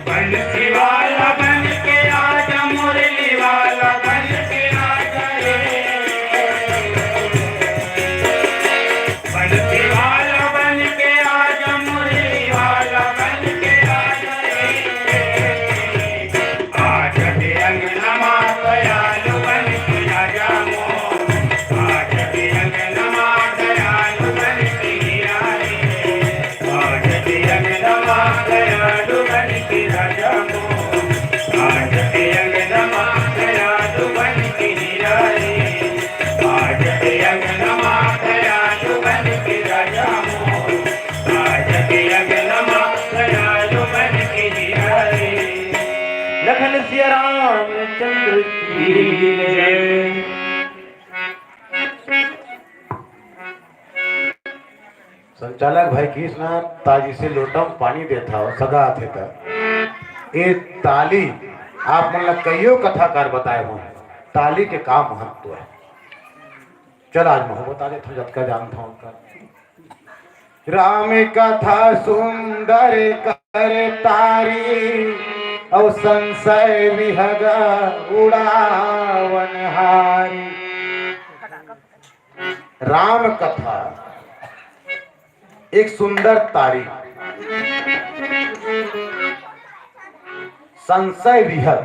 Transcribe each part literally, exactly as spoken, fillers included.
बंसी वाला बन के आजा, मुरली वाला बन के आजा रे। बंसी वाला बन के आजा, मुरली वाला बन के आजा रे। आज के अंगना मा दयालु बन के आजा मोर। आज के अंगना मा दयालु बन के हीरा रे। आज के अंगना मा दयालु बन के राजा मोर। आज के अंगना मा दयालु बन के हीरा रे। आज के अंगना मा दयालु बन के राजा मोर। आज के अंगना मा दयालु बन के हीरा रे। लखन सिया रामचंद्र की जय। संचालक भाई कृष्णा ताजी से लोटा म पानी देत हव, सगा आथे त। ए ताली आप मन ला कइयो कथाकार बताए हों, ताली के का महत्व हे। चल आज महूं बता देथंव जतका जानथंव ओतका। राम कथा सुंदर कर तारी, अउ संशय विहग उड़ावन हारी। राम कथा एक सुंदर तारी। संशय विहग,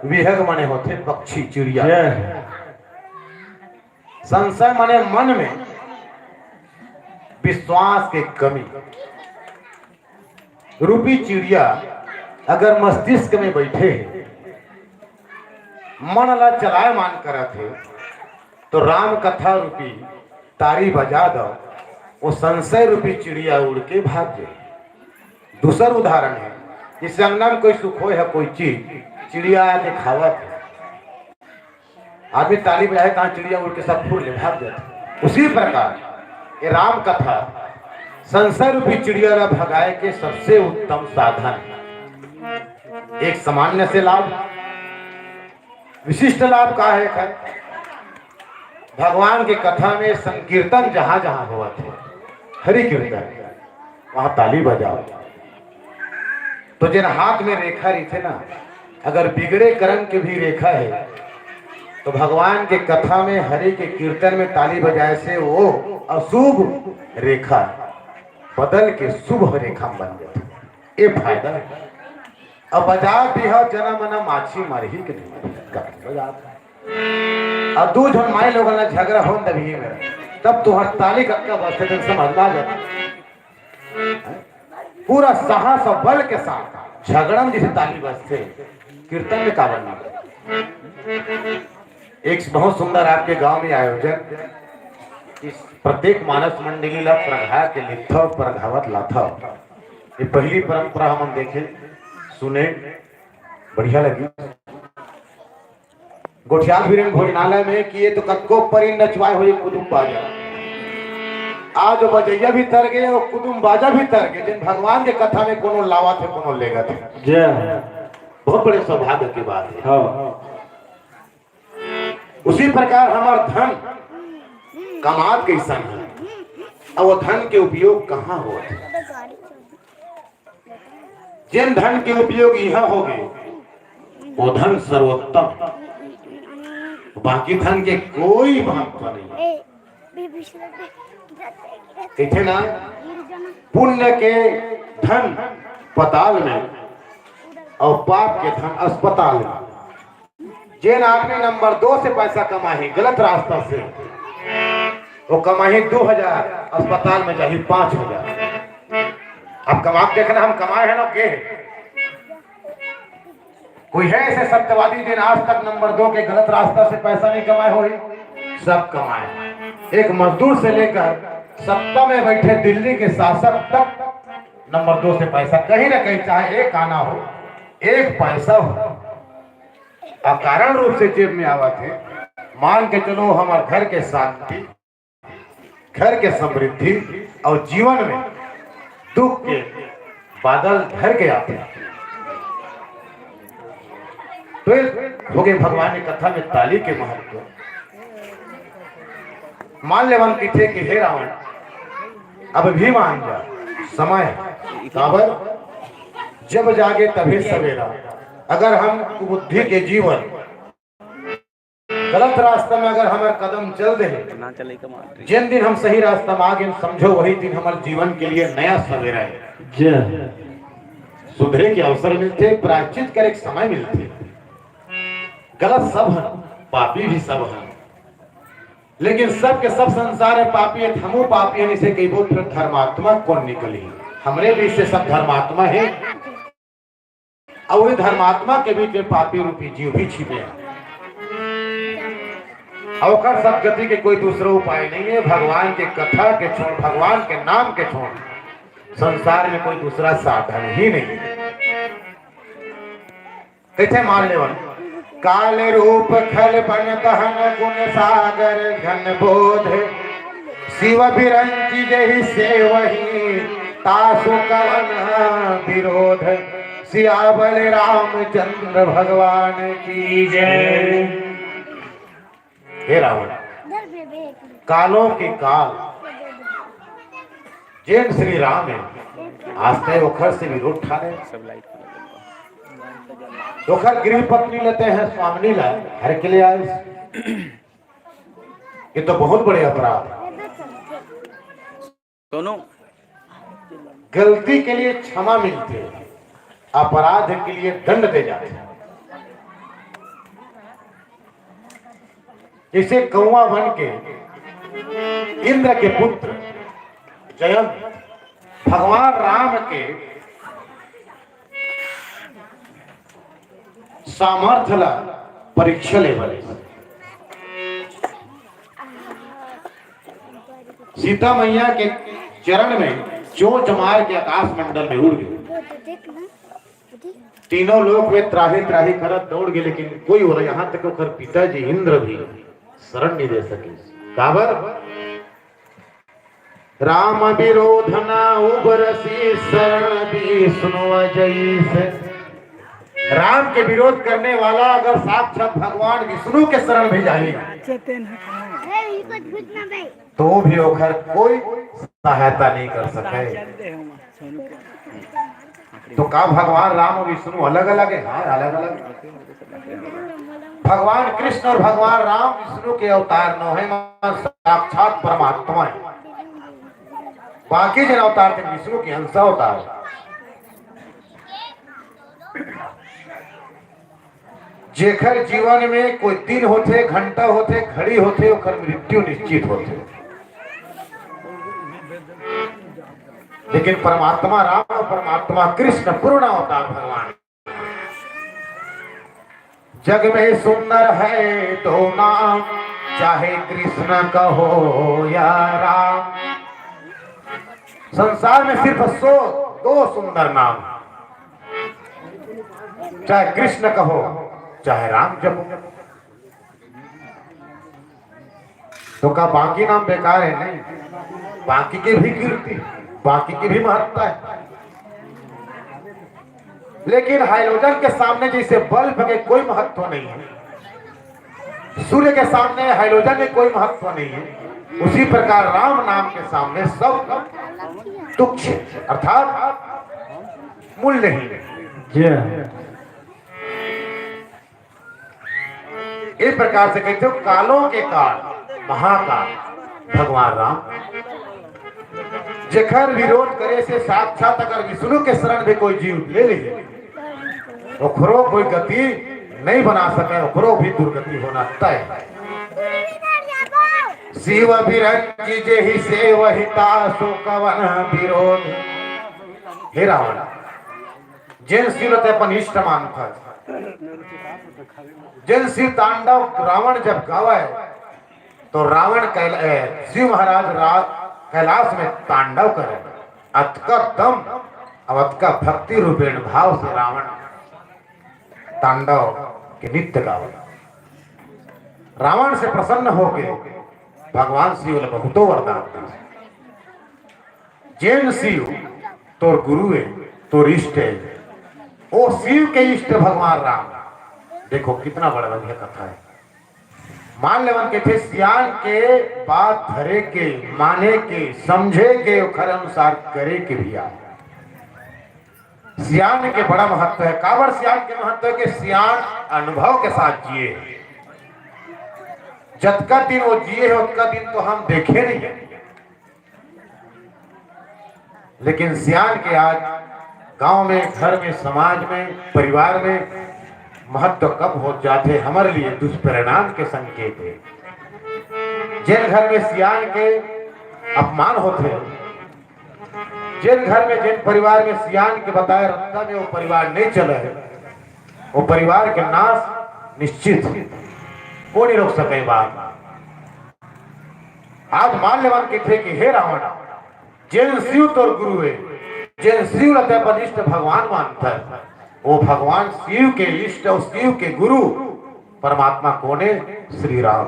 विहग माने होथे पक्षी, चिड़िया। जय। संशय माने मन में विश्वास के कमी। रूपी चिड़िया अगर मस्तिष्क में बइठे हे, मन ला चलायमान करत हे, तो राम कथा रूपी तारी बजा दव, वो संशय रूपी चिड़िया उड़ के भाग जाही। दूसर उदाहरण हे, जइसे अंगना में कोई सुखोय हे, कोई चीज, चिड़िया आके खावत हे, आदमी ताली बजाए, तहाँ चिड़िया उड़ के सब फूल ले भाग जाथे। उसी प्रकार ये राम कथा संशय रूपी चिड़िया ला भगाए के सबसे उत्तम साधन हे। एक सामान्य से लाभ, विशिष्ट लाभ का हे? एखर भगवान के कथा में संकीर्तन जहाँ जहाँ होवत हे, हरि कीर्तन, वहाँ ताली बजाव। तो जेन हाथ में रेखा रहिथे ना, अगर बिगड़े करम के भी रेखा हे, तो भगवान के कथा में, हरि के कीर्तन में ताली बजाए से वो अशुभ रेखा बदल के शुभ रेखा बन जाथे। ये फायदा हे। अब बजा दिहा जना मना माछी मरही के नहीं मरही, कथा बजा दिहा। अब दू झन माई लोगन ला झगड़ा होन दबही में, तब तुहर ताली कतका बजथे तेन समझ ला जाता। पूरा साहस और बल के साथ झगड़न जइसे ताली बजथे, कीर्तन में काबर ना बजे? एक बहुत सुंदर आपके गांव में आयोजन, इस प्रत्येक मानस मंडली ला प्रघा के लिखथव, प्रघावत लाथव। ये पहली परंपरा हमन देखे, सुने, बढ़िया लगी। गोठियाल बीरेन भोजनालय में कि ये तो कतको परी नचवाए होही कुदुम बाजा। आज वो बजैया भी तर गए और कुदुम बाजा भी तर गए, जेन भगवान के कथा में कोनो लावत हे, कोनो लेगत हे। जय हो। बहुत बड़े सौभाग्य की बात हे। हाँ। उसी प्रकार हमर धन कमात कइसन हे, अउ वो धन के उपयोग कहाँ होत हे? जेन धन के उपयोग इहाँ होगे, वो धन सर्वोत्तम, बाकी धन के कोई महत्व नहीं। कहिथे ना, पुण्य के धन पताल में अउ पाप के धन अस्पताल में। जेन आदमी नंबर दो से पैसा कमाही गलत रास्ता से, वो कमाही दू हजार, अस्पताल में जाही पाँच हजार। अब कमा के देखना, हम कमाए हैं ना, के है? कोई है ऐसे सत्यवादी जेन आज तक नंबर दो के गलत रास्ता से पैसा नहीं कमाए होही? सब कमाए। एक मजदूर से लेकर सत्ता में बैठे दिल्ली के शासक तक नंबर दो से पैसा कहीं ना कहीं, चाहे एक आना हो, एक पैसा हो, अकारण रूप से जेब में आवत हे। मान के चलो, हमर घर के शांति, घर के समृद्धि अउ जीवन में दुख के बादल घर के आथे। तो ये हो गए भगवान के कथा में ताली के महत्व। मान लेवन किथे कि हे रावण, अब भी मान जा, समय काबर, जब जागे तभी सवेरा। अगर हम कुबुद्धि के जीवन, गलत रास्ता में अगर हमारे कदम चल दे, ना चले कमाल। जिन दिन हम सही रास्ता में आ गए, समझो वही दिन हमारे जीवन के लिए नया सवेरा है। जय। सुधरे के अवसर मिलते, प्रायश्चित करे के समय मिलते। गलत सब है, पापी भी सब है, लेकिन सबके सब संसार में पापी है, हमू पापी है। इसे कई बोल, फिर धर्मात्मा कौन निकली? हमरे बीच से सब धर्मात्मा है, और वही धर्मात्मा के बीच में पापी रूपी जीव भी छिपे हैं। और ओकर सदगति के कोई दूसरा उपाय नहीं है। भगवान के कथा के छोड़, भगवान के नाम के छोड़, संसार में कोई दूसरा साधन ही नहीं है। कथे मान लेवन, काल रूप खल बन दहन गुण सागर घन बोध, शिव बिरंचि जहि सेवहि तासु कवन विरोध। सियावर रामचंद्र भगवान की जय। हे रावण, कालों के काल जेन श्री राम है, आज तय ओखर से विरोध ठाने। ओखर गृह पत्नी लेते हैं स्वामिनी ला, घर के लिए आए। ये तो बहुत बड़े अपराध। दोनों। गलती के लिए क्षमा मिलते, अपराध के लिए दंड दे जाते। जैसे कौआ बन के इंद्र के पुत्र जयंत भगवान राम के सामर्थ्य ला परीक्षा ले बने। सीता मैया के चरण में चोंच मार के आकाश मंडल में उड़ गए। तीनों लोक में त्राही त्राही करत दौड़ गए, लेकिन कोई हो रहा, यहाँ तक ओकर पिताजी इंद्र भी शरण नहीं दे सके। काबर? राम विरोध ना उबरसी शरण विष्णु अजैस। राम के विरोध करने वाला अगर साक्षात भगवान विष्णु के शरण भी जाए, तो भी ओखर कोई सहायता नहीं कर सके। तो का भगवान राम और विष्णु अलग अलग है? हाँ, अलग अलग। भगवान कृष्ण और भगवान राम विष्णु के अवतार नोहे, साक्षात परमात्मा है। बाकी जन अवतार थे विष्णु के अंश अवतार। जेखर जीवन में कोई दिन होथे, घंटा होथे, घड़ी होथे, ओखर मृत्यु निश्चित होथे। लेकिन परमात्मा राम और परमात्मा कृष्ण पूर्ण अवतार भगवान। जग में सुंदर है दो नाम, चाहे कृष्ण कहो या राम। संसार में सिर्फ सो दो सुंदर नाम, चाहे कृष्ण कहो, चाहे राम जपो। तो का बाकी नाम बेकार है? नहीं, बाकी के भी कीर्ति, बाकी की भी महत्ता है। लेकिन हाइड्रोजन के सामने जैसे बल्ब के कोई महत्व नहीं है, सूर्य के सामने हाइड्रोजन के कोई महत्व नहीं है, उसी प्रकार राम नाम के सामने सब तुच्छ है, अर्थात मूल्यहीन है। जी हाँ। इस प्रकार से कहते हो, कालों के काल महाकाल भगवान राम, जेखर विरोध करे से साक्षात अगर विष्णु के शरण भी कोई जीव ले ले, ओकरो कोई गति नहीं बना सके, ओकरो भी दुर्गति होना तय है। शिव विरंचि जेहि सेवहि तासु कवन विरोध। हे रावण, जेन शिव ल अपन इष्ट मानथस, जेन शिव तांडव रावण जब गावय, तो रावण कैल-, ए, शिव महाराज रा-, कैलाश में तांडव करे। अतका दम, अब अतका भक्ति रूपेण भाव से रावण तांडव के नृत्य गावय। रावण से प्रसन्न होके भगवान शिव ल बहुतो वरदान दिस। जेन शिव तोर गुरु है, तोर इष्ट है, ओ शिव के इष्ट भगवान राम, देखो, कितना बड़ा बढ़िया कथा है। मान लेवन के थे सियान के बात धरे के, माने के, समझे के, ओखर अनुसार करे के भी आए। सियान के बड़ा महत्व है। काबर सियान के महत्व है कि सियान अनुभव के साथ जिए। जतका दिन वो जिए है, उतका दिन तो हम देखे नहीं है। लेकिन सियान के आज गांव में, घर में, समाज में, परिवार में महत्व कम हो जाते, हमारे लिए दुष्परिणाम के संकेत है। जेन घर में सियान के अपमान होते, जेन घर में, जेन परिवार में सियान के बताए रस्ता में वो परिवार नहीं चले, वो परिवार के नाश निश्चित है। कोई नहीं रोक सके बात। आज मान लेवन के थे कि हे रावण, जेन शिव तोर गुरु है, जेन शिव ल तैं अपन इष्ट भगवान मानत है, वो भगवान शिव के इष्ट और शिव के गुरु परमात्मा कौन है? श्री राम।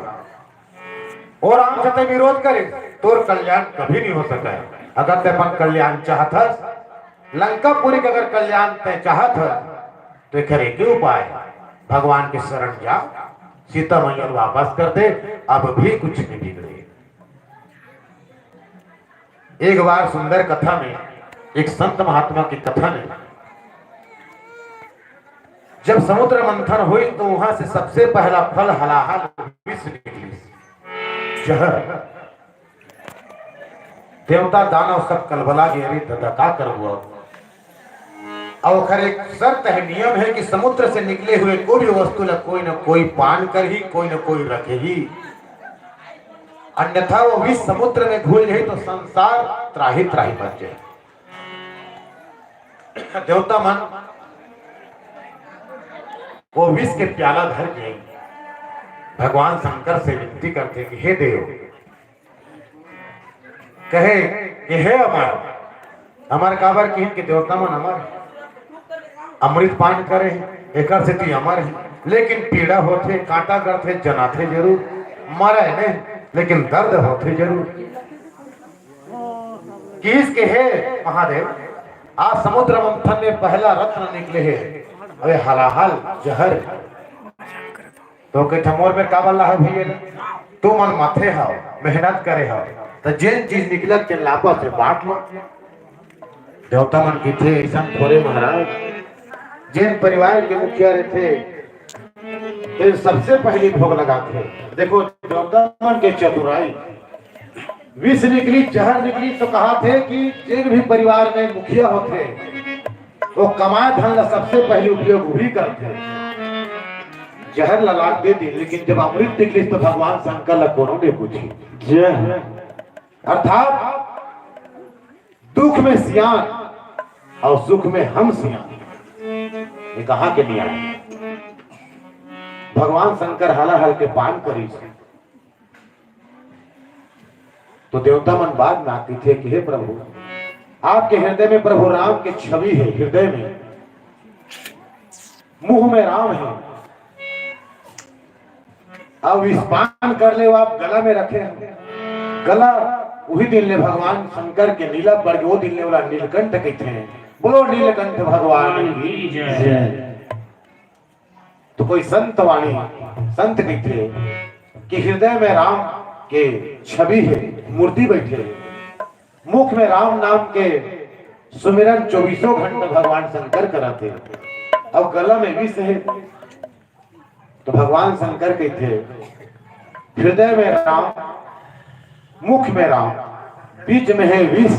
और राम से तैं विरोध करे, तोर कल्याण कभी नहीं हो सके। अगर तैं अपन कल्याण चाहत हस, लंकापुरी के अगर कल्याण तैं चाहत हस, तो एकर एक ही उपाय है, भगवान के शरण जा, सीता मैया ल वापस कर दे, अब भी कुछ नहीं बिगड़े। एक बार सुंदर कथा में, एक संत महात्मा की कथा में, जब समुद्र मंथन हुई तो वहां से सबसे पहला फल हलाहल विष निकली, जहर। देवता दानव सब कलबला गए, "अरे दादा, का करबो अब?" और ओकर एक शर्त है, नियम है कि समुद्र से निकले हुए कोई भी वस्तु ला कोई न कोई पान करही, कोई न कोई रखेही, अन्यथा वो विष समुद्र में घुल जाए तो संसार त्राही त्राही बन जाए। देवता मन वो विष के प्याला धर के भगवान शंकर से विनती करते कि हे देव, कहे कि हे अमर, अमर काबर किहिन कि देवता मन अमर हे, अमृत पान करे हे, एकर सेती अमर हे, लेकिन पीड़ा होथे, कांटा गड़थे, जनाथे जरूर, मरे नहीं, लेकिन दर्द होथे जरूर। किहिस कि हे महादेव, आज समुद्र मंथन में पहला रत्न निकले हे, अबे हलाहल जहर। तो कहिथे, "मोर मेर काबर लाहे भैया? तुमन मथे हव, मेहनत करे हव, त जेन चीज निकलत तेन ला आपस में बांट लो।" देवता मन कहिथे, "अइसन थोरे महाराज, जेन परिवार के मुखिया रहिथे, तेन सबसे पहली भोग लगाथे।" देखो, देवता मन के चतुराई, विष निकली, जहर निकली, तो कहाथे कि जेन भी परिवार में मुखिया होथे, वो कमाए धन ला सबसे पहले उपयोग उही करथे। जहर ला लाग दे दी, लेकिन जब अमृत निकलिस तो भगवान शंकर ला कोनो नहीं पूछी। जय। अर्थात दुख में सियान और सुख में हम सियान, ये कहाँ के नियम हे? भगवान शंकर हलाहल के पान करिस। तो देवता मन बाद में आके कहिथे कि हे प्रभु, आपके हृदय में प्रभु राम के छवि हे, हृदय में, मुंह में राम हे, अउ विष पान कर ले, वो आप गला में रखे हव। गला उही दिन ले भगवान शंकर के नीला पड़ गे, वो दिन ले ओला नीलकंठ कहिथे। बोलो नीलकंठ भगवान की जय। तो कोई संत वाणी, संत कहिथे कि हृदय में राम के छवि हे, मूर्ति बैठे हे, मुख में राम नाम के सुमिरन चौबीसों घंटा भगवान शंकर करत हे, अउ गला में विष हे। तो भगवान शंकर कहिथे, हृदय में राम, मुख में राम, बीच में हे विष,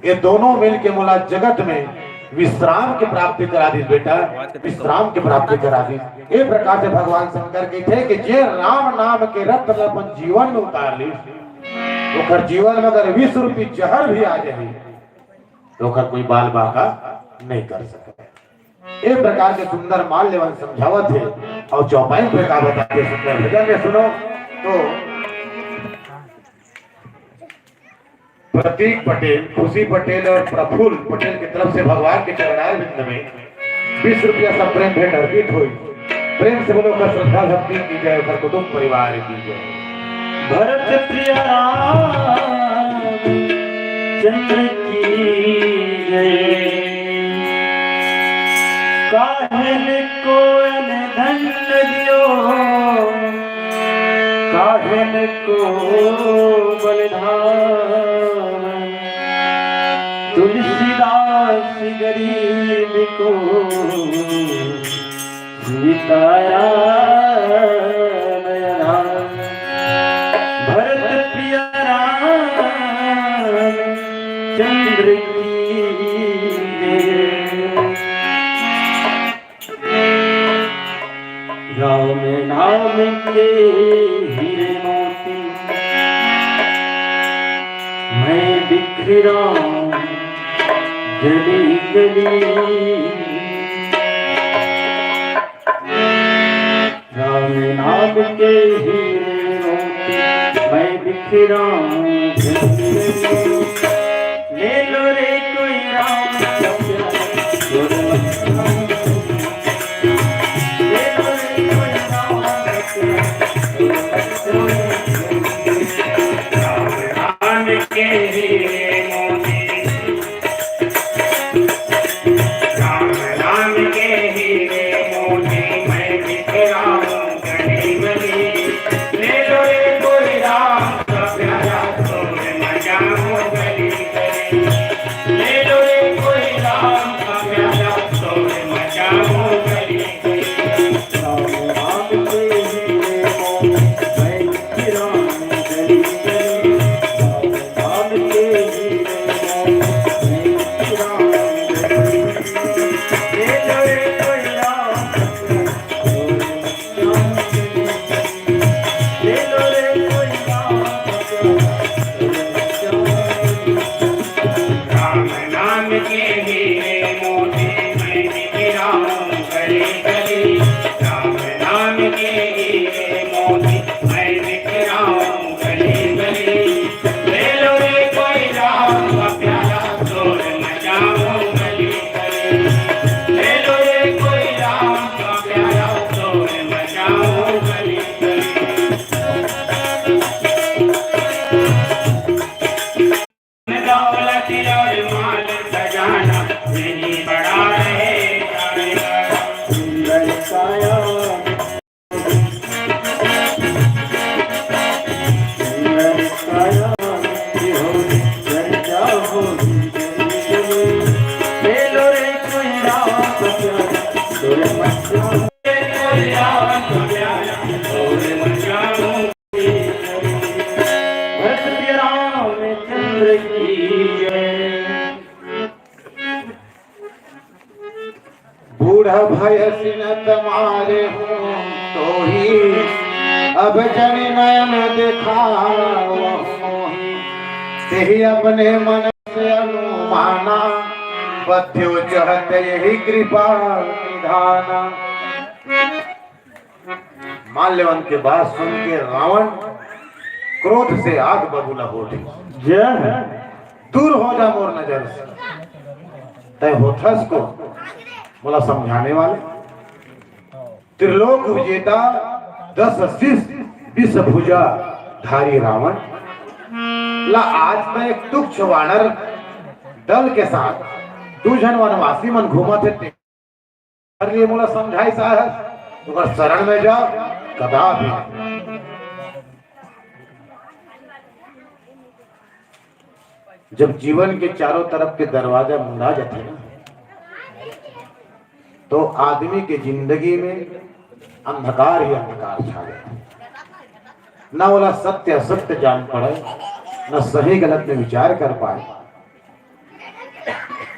ये दोनों मिलके मोला जगत में विश्राम के प्राप्ति करा दिस बेटा, विश्राम के प्राप्ति करा दिस। ये प्रकार से भगवान शंकर कहिथे कि जे राम नाम के रत्न ला अपन जीवन में उतार लिस, ओकर जीवन में अगर विष रूपी जहर भी आ जाही, तो ओकर कोई बाल बांका नहीं कर सके। ए प्रकार के सुंदर माल्यवन समझावत हे अउ चौपाई पे का बताथे सुंदर भजन में सुनो तो प्रतीक पटेल, खुशी पटेल और प्रफुल्ल पटेल की तरफ से भगवान के चरणार बिंद में बीस रुपया सप्रेम भेंट अर्पित हुई। प्रेम से बोलो, ओकर श्रद्धा भक्ति की जय, ओकर कुटुंब परिवार की जय। भरत प्रिय राम चंद्र की जय। काहेन को अनधन दियो, काहेन को बलिदान। तुलसीदास गरीब को सीताराम आधार। भरत प्रिय राम चंद्र की जय। राम नाम के हीरे मोती मैं बिखराऊं गली गली। राम नाम के हीरे मोती मैं बिखराऊं गली गली। ले लो रे कोई राम का प्याला, ले लो रे कोई राम का प्याला। राम के हीरे मोती, राम नाम के हीरे मोती मैं बिखराऊं गली गली। ले लो रे कोई राम का प्याला, शोर मचाऊं गली गली। ले लो रे कोई राम का प्याला, शोर मचाऊं गली गली। राम नाम के हीरे मोती मैं बिखराऊं गली गली। राम नाम के हीरे मोती मैं बिखराऊं गली गली। ले लो रे कोई राम का प्याला, राम नाम के हीरे मोती मैं बिखराऊं गली गली। राम नाम के हीरे मोती मैं बिखराऊं गली गली। ले लो रे कोई राम का प्याला, शोर मचाऊं गली गली। ले लो रे कोई राम का प्याला, शोर मचाऊं गली गली। दौलत और माल खजाना नहीं बढ़ा रहे काया। सुंदर काया, सुंदर काया, ये हो चर्चा हो। ले लो रे कोई राम का प्याला, शोर मचाऊं। ले लो रे कोई राम का प्याला, शोर मचाऊं। भरत प्रिय रामचंद्र की जय। बूढ़ा भयसिन तमारे हूँ तोही, अब जनि नयन देखावहु मोही। तेहि अपने मन से अनुमाना, बध्यो चहत यही कृपा निधाना। माल्यवंत के बात सुन के रावण क्रोध से आग बबूला हो उठे। जय। दूर हो जा मोर नजर से। तय होथस को मोला समझाने वाले, त्रिलोक विजेता, दस शीश विष भुजा धारी रावण ला आज तय एक तुच्छ वानर दल के साथ दू झन वनवासी मन घूमत हे। कर लिए मोला समझाई साहब, ओकर शरण में जाओ, कदापि। जब जीवन के चारों तरफ के दरवाजा मुंदा जाते ना, तो आदमी के जिंदगी में अंधकार ही अंधकार छा जाता। ना ओला सत्य असत्य जान पड़े, ना सही गलत में विचार कर पाए।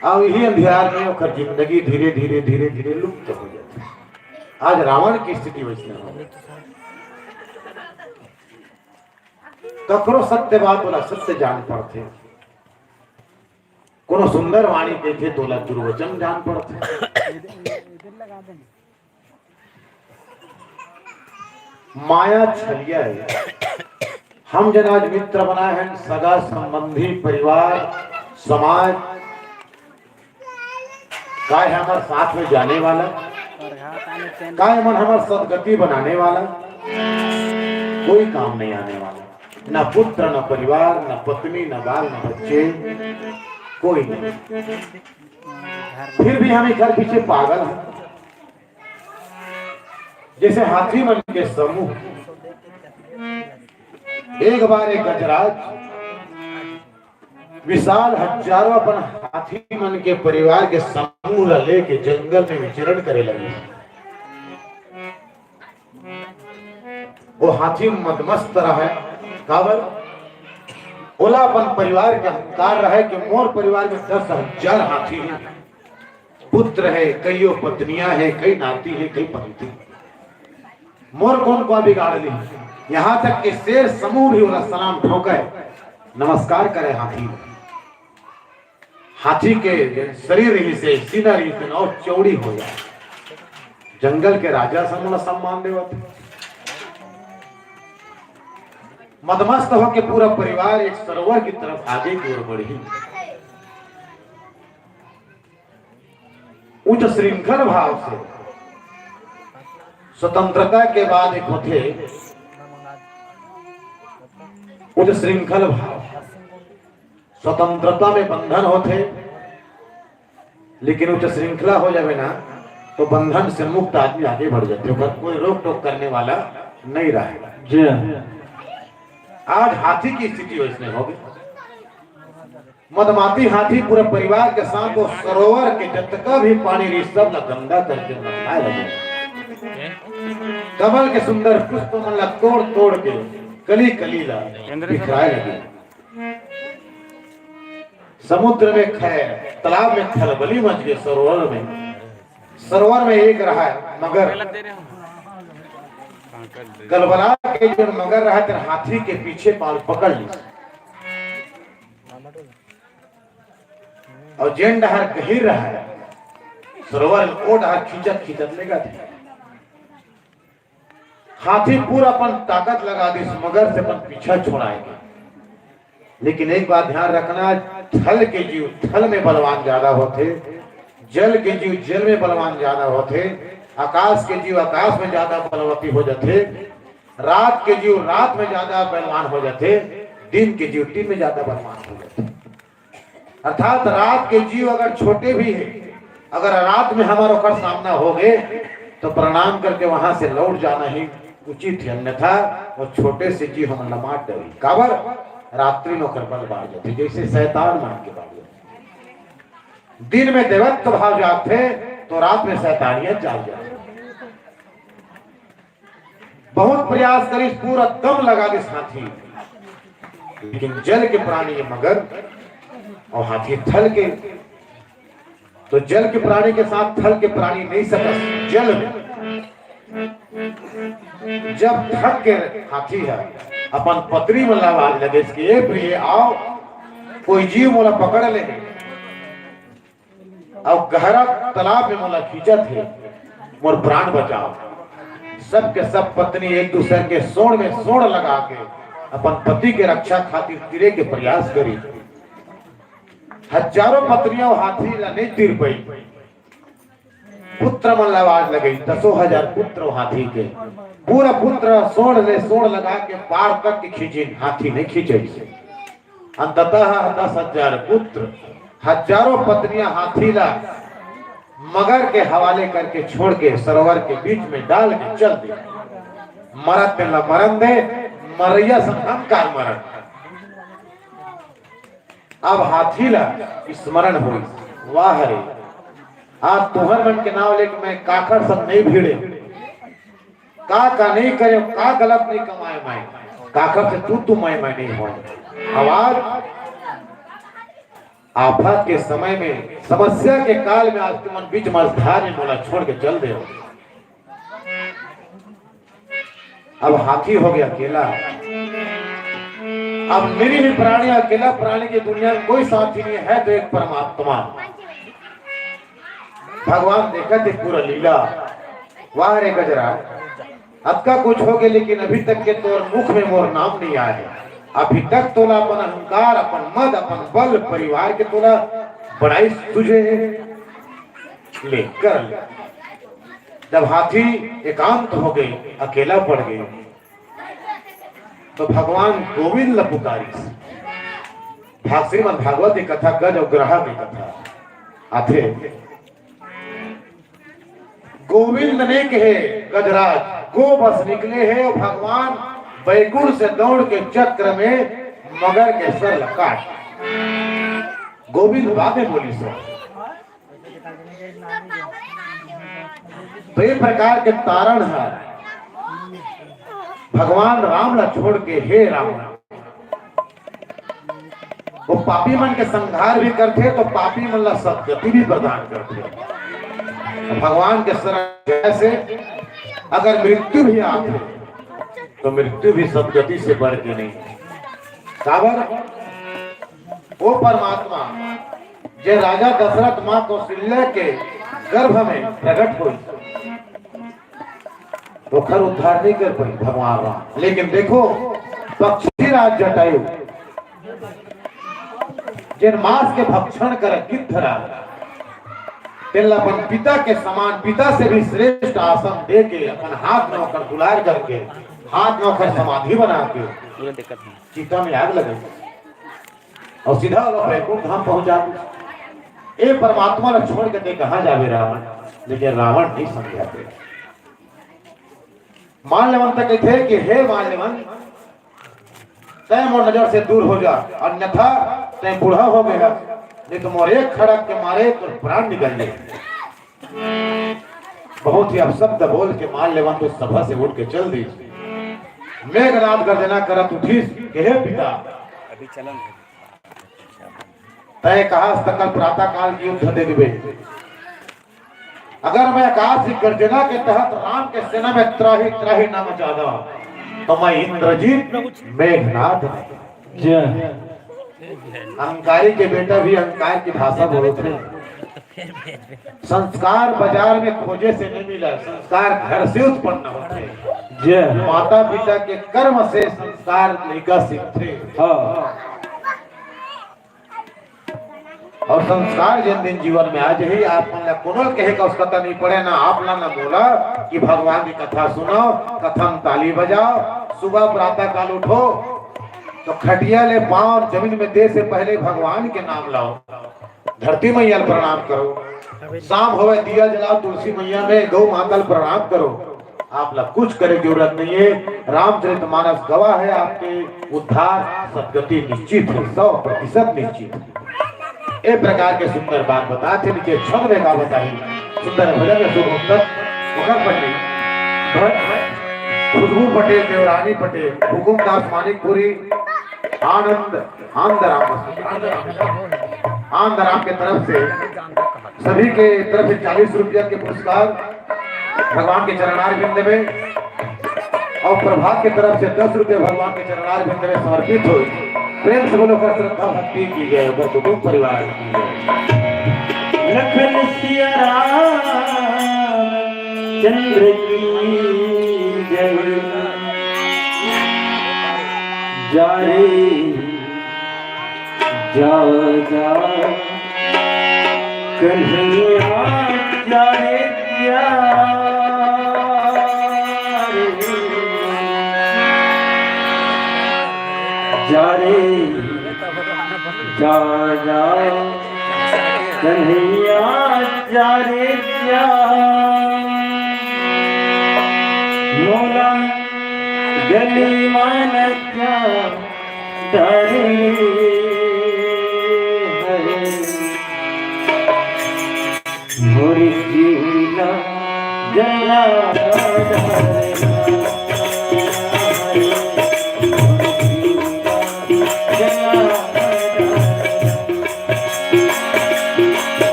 अब यही अंधियार में ओकर जिंदगी धीरे धीरे धीरे धीरे लुप्त हो जाती। आज रावण की स्थिति वैसने हो गई। ककरो सत्य बात ओला सत्य जान पड़थे, कोनो सुंदर वाणी कहिथे तोला दुर्वचन जान पड़थे। माया छलिया हे। हम जन आज मित्र बनाए हन, सगा संबंधी, परिवार, समाज, काय हमर साथ में जाने वाला, काय मन हमर सदगति बनाने वाला, कोई काम नहीं आने वाला। ना पुत्र, ना परिवार, ना पत्नी, ना बाल, ना बच्चे, कोई नहीं। फिर भी हम एकर पीछे पागल हैं। जैसे हाथी मन के समूह, एक बार एक गजराज विशाल हजारों अपन हाथी मन के परिवार के समूह ला लेके जंगल में विचरण करे लगे। वो हाथी मदमस्त रहे, काबर? ओला अपन परिवार के अहंकार रहे कि मोर परिवार में दस हजार हाथी हे, पुत्र हे, कईयो पत्नियां हे, कई नाती हे, कई पनती। मोर कोन का बिगाड़ ली? यहाँ तक कि शेर समूह भी ओला सलाम ठोके, नमस्कार करे हाथी। हाथी के शरीर ही से, सीना ही से और चौड़ी हो जाए। जंगल के राजा समूह ला सम्मान देवत। मदमस्त होके पूरा परिवार एक सरोवर की तरफ आगे की ओर बढ़ी। उच्च श्रृंखल भाव से स्वतंत्रता के बाद एक होथे उच्च श्रृंखल भाव। स्वतंत्रता में बंधन होथे, लेकिन उच्च श्रृंखला हो जावे ना, तो बंधन से मुक्त आदमी आगे बढ़ जाथे, ओकर कोई रोक टोक करने वाला नहीं रहे। जी हाँ। आज हाथी की स्थिति वैसने हो गई। मदमाती हाथी पूरा परिवार के साथ वो सरोवर के जतका भी पानी रही, सब ला गंदा करके मथाए लगे। कमल के सुंदर पुष्प मन ला तोड़ तोड़ के, कली कली ला बिखराए लगे। समुद्र में खैर, तालाब में खलबली मच गए। सरोवर में, सरोवर में एक रहा मगर, गलबला के जो मगर रहा, तेन हाथी के पीछे पाल पकड़ ली। और जेन डहर गहिर रहा सरोवर, ओ डहर खींचत खींचत लेगथे। हाथी पूरा अपन ताकत लगा दिस मगर से अपन पीछा छुड़ाए के। लेकिन एक बात ध्यान रखना, थल के जीव थल में बलवान ज्यादा होथे, जल के जीव जल में बलवान ज्यादा होथे, आकाश के जीव आकाश में ज्यादा बलवती हो जाथे, रात के जीव रात में ज्यादा बलवान हो जाथे, दिन के जीव दिन में ज्यादा बलवान हो जाथे। अर्थात रात के जीव अगर छोटे भी हे, अगर रात में हमर ओकर सामना हो गए, तो प्रणाम करके वहां से लौट जाना ही उचित है, अन्यथा वो छोटे से जीव हमन ला मार देही। काबर? रात्रि में ओकर बल बाढ़ जाथे, जैसे शैतान मन के बाढ़ जाथे। दिन में देवत्व भाव जागथे, तो रात में शैतानियत जाग जाथे। बहुत प्रयास करिस, पूरा दम लगा दिस हाथी, लेकिन जल के प्राणी ये मगर और हाथी थल के, तो जल के प्राणी के साथ थल के प्राणी नहीं सकस। जल में जब थक के हाथी है, अपन पत्नी मन ला आवाज लगे कि "ए प्रिय, आओ, कोई जीव मोला पकड़ ले।" अउ गहरा तालाब में मोला खींचत हे, मोर प्राण बचाओ। सब के सब पत्नी एक दूसर के सोड़ में सोड़ लगा के अपन पति के रक्षा खातिर तीरे के प्रयास करी। हजारों पत्नियां हाथी ला नहीं तीर पाई। पुत्र मन ला आवाज लगई, दसों हजार पुत्र हाथी के। पूरा पुत्र सोड़ ले सोड़ लगा के पार तक के खींचिन, हाथी नहीं खींचे। अंततः दस हजार पुत्र, हजारों पत्नियां हाथी ला मगर के हवाले करके छोड़ के सरोवर के बीच में डाल के चल दे। मरत तेन ला मरन दे, मरैया संग हम का मरन। अब हाथी ला स्मरण होइस, वाह रे, आज तुहर मन के नाव लेके मैं काखर संग नहीं भिड़े। का का नहीं करे, का गलत नहीं कमाए मैं, काखर से तू तू मैं मैं नहीं होए। आवाज आफत के समय में, समस्या के काल में आज तुमन बीच मझधार में मोला छोड़ के चल दे। अब हाथी हो गया अकेला। अब मेरी भी प्राणी अकेला, प्राणी की दुनिया में कोई साथी नहीं है, तो एक परमात्मा भगवान देखत हे पूरा लीला। वाह रे गजरा, अतका कुछ हो गया, लेकिन अभी तक के तोर मुख में मोर नाम नहीं आया है। अभी तक तोला अपन अहंकार, अपन मद, अपन बल, परिवार के तोला बड़ाई तुझे है। ले, कर ले। जब हाथी एकांत हो गए, अकेला पड़ गए, तो भगवान गोविंद ला पुकारिस। भाग श्रीमद् भागवत की कथा, गज और ग्राह की कथा आथे। गोविंद ने कहे गजराज, गो बस निकले हे भगवान, बैकुंठ से दौड़ के चक्र में मगर के सर ल काट। गोविंद बातें बोली सो। तो ये प्रकार के तारण है, भगवान राम ला छोड़ के, हे राम, वो पापी मन के संहार भी करथे, तो पापी मन ला सदगति भी प्रदान करथे। भगवान के शरण जाए से अगर मृत्यु भी आथे, तो मृत्यु भी सदगति से बढ़ के नहीं। काबर? वो परमात्मा जे राजा दशरथ माँ कौशल्या के गर्भ में प्रकट होइस, ओखर उद्धार नहीं कर पाई भगवान राम। लेकिन देखो, पक्षीराज जटायु, जेन मांस के भक्षण कर गिद्ध राज, तेन ला अपन पिता के समान, पिता से भी श्रेष्ठ आसन दे के, अपन हाथ में ओकर दुलार करके, हाथ में ओकर समाधि बना के, पूरा दिक्कत है। चिता में आग लगे और सीधा ओला बैकुंठ धाम पहुंचा दे। ए परमात्मा ला छोड़ के ते कहाँ जाबे रावण? लेकिन रावण नहीं समझाते। माल्यवंत कहिथे कि हे माल्यवंत, तैं मोर नजर से दूर हो जा, अन्यथा तैं बूढ़ा हो गया, नहीं तो मोर एक खड़क के मारे तोर प्राण निकल जाए। बहुत ही अपशब्द बोल के माल्यवंत उस सभा से उठ के चल दी। मेघनाद गर्जना करत उठिस कि हे पिता, अभी चलन है। तय कहा सकल प्रातः काल की युद्ध देखबे। अगर मैं आकाश की गर्जना के तहत राम के सेना में त्राही त्राही न मचा दा, तो मैं इंद्रजीत मेघनाद नहीं। जय। अहंकारी के बेटा भी अहंकार की भाषा बोलते हैं। संस्कार बाजार में खोजे से नहीं मिला, संस्कार घर से उत्पन्न होते हैं। जय। माता पिता के कर्म से संस्कार लइका सीखते हैं। हाँ। और संस्कार जेन दिन जीवन में आ जाही, आप मन ला कोनो कहे का आवश्यकता नहीं पड़े, ना आप ला, ना मोला, कि भगवान की कथा सुनाओ, कथा में ताली बजाओ, सुबह प्रातः काल उठो, तो खटिया ले पांव जमीन में दे से पहले भगवान के नाम लाओ, धरती मैया ला प्रणाम करो, शाम होवे दिया जलाओ, तुलसी मैया में गौ माता ला प्रणाम करो। आप ला कुछ करे की जरूरत नहीं है। रामचरित मानस गवाह है, आपके उद्धार सदगति निश्चित है, सौ प्रतिशत निश्चित है। ए प्रकार के सुंदर बात बताथे, नीचे छंद में का बताही, सुंदर भजन में सुर उत्तर ओकर पढ़नी। भट, खुशबू पटेल, देवरानी पटेल, हुकुमदास मानिकपुरी, आनंद, आनंद राम, आनंद राम के तरफ से, सभी के तरफ से चालीस रुपया के पुरस्कार भगवान के चरणार बिंद में, और प्रभात के तरफ से दस रुपया भगवान के चरणार बिंद में समर्पित हो। प्रेम से बोलो, कर श्रद्धा भक्ति की जय, ओकर कुटुंब परिवार की जय। लखन सिया राम चंद्र की जय। जा रे जा, जा, कन्हैया, जा रे, जा रे। जा रे, जा, जा, कन्हैया, जा रे, जा। मोला गली मान जा। डरे हरे मोर जीवना जला डरे।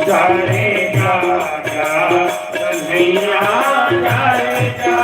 डरे जा, जा, कन्हैया डरे जा।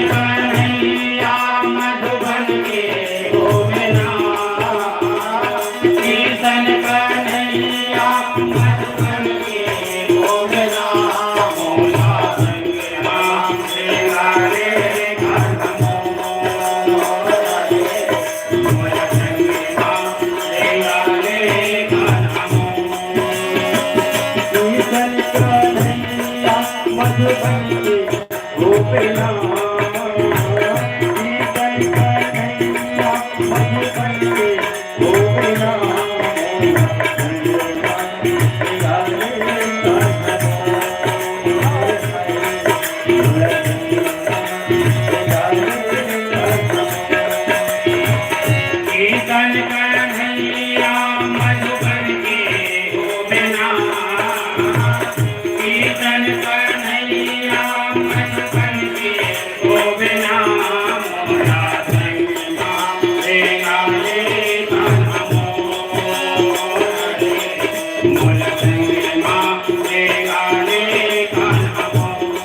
कन्हैया मधुबन के गोविंदा, किशन कन्हैया मधुबन के गोविंदा, मोला संग राम से गारे गाना मोरे, मोला संग राम से गारे गाना मोरे। किशन कन्हैया मधुबन के गोपिया, पीतल कन्हैया मधुबन के गोपिया, पीतल कन्हैया मधुबन के गोपिया, पीतल कन्हैया मधुबन के गोपिया, मोला संग मा ले गारे गाना मोरे, मोला संग मा ले गारे गाना मोरे।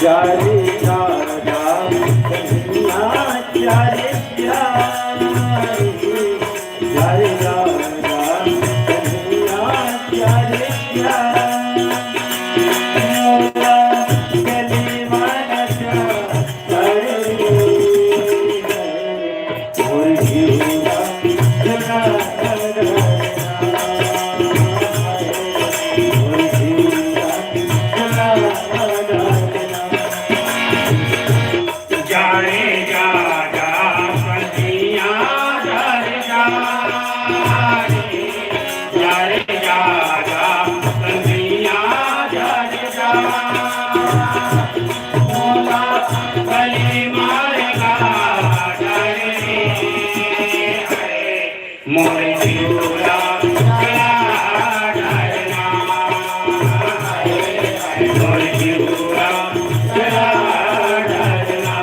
जा रे जा, जा कन्हैया, जा रे जा रे। जा रे जा, जा कन्हैया, जा रे जा रे। जा रे जा, जा कन्हैया, जा रे जा। मोला बलि मारेगा, जा रे। मोर जिउरा जला डारना, मोर जिउरा जला डारना,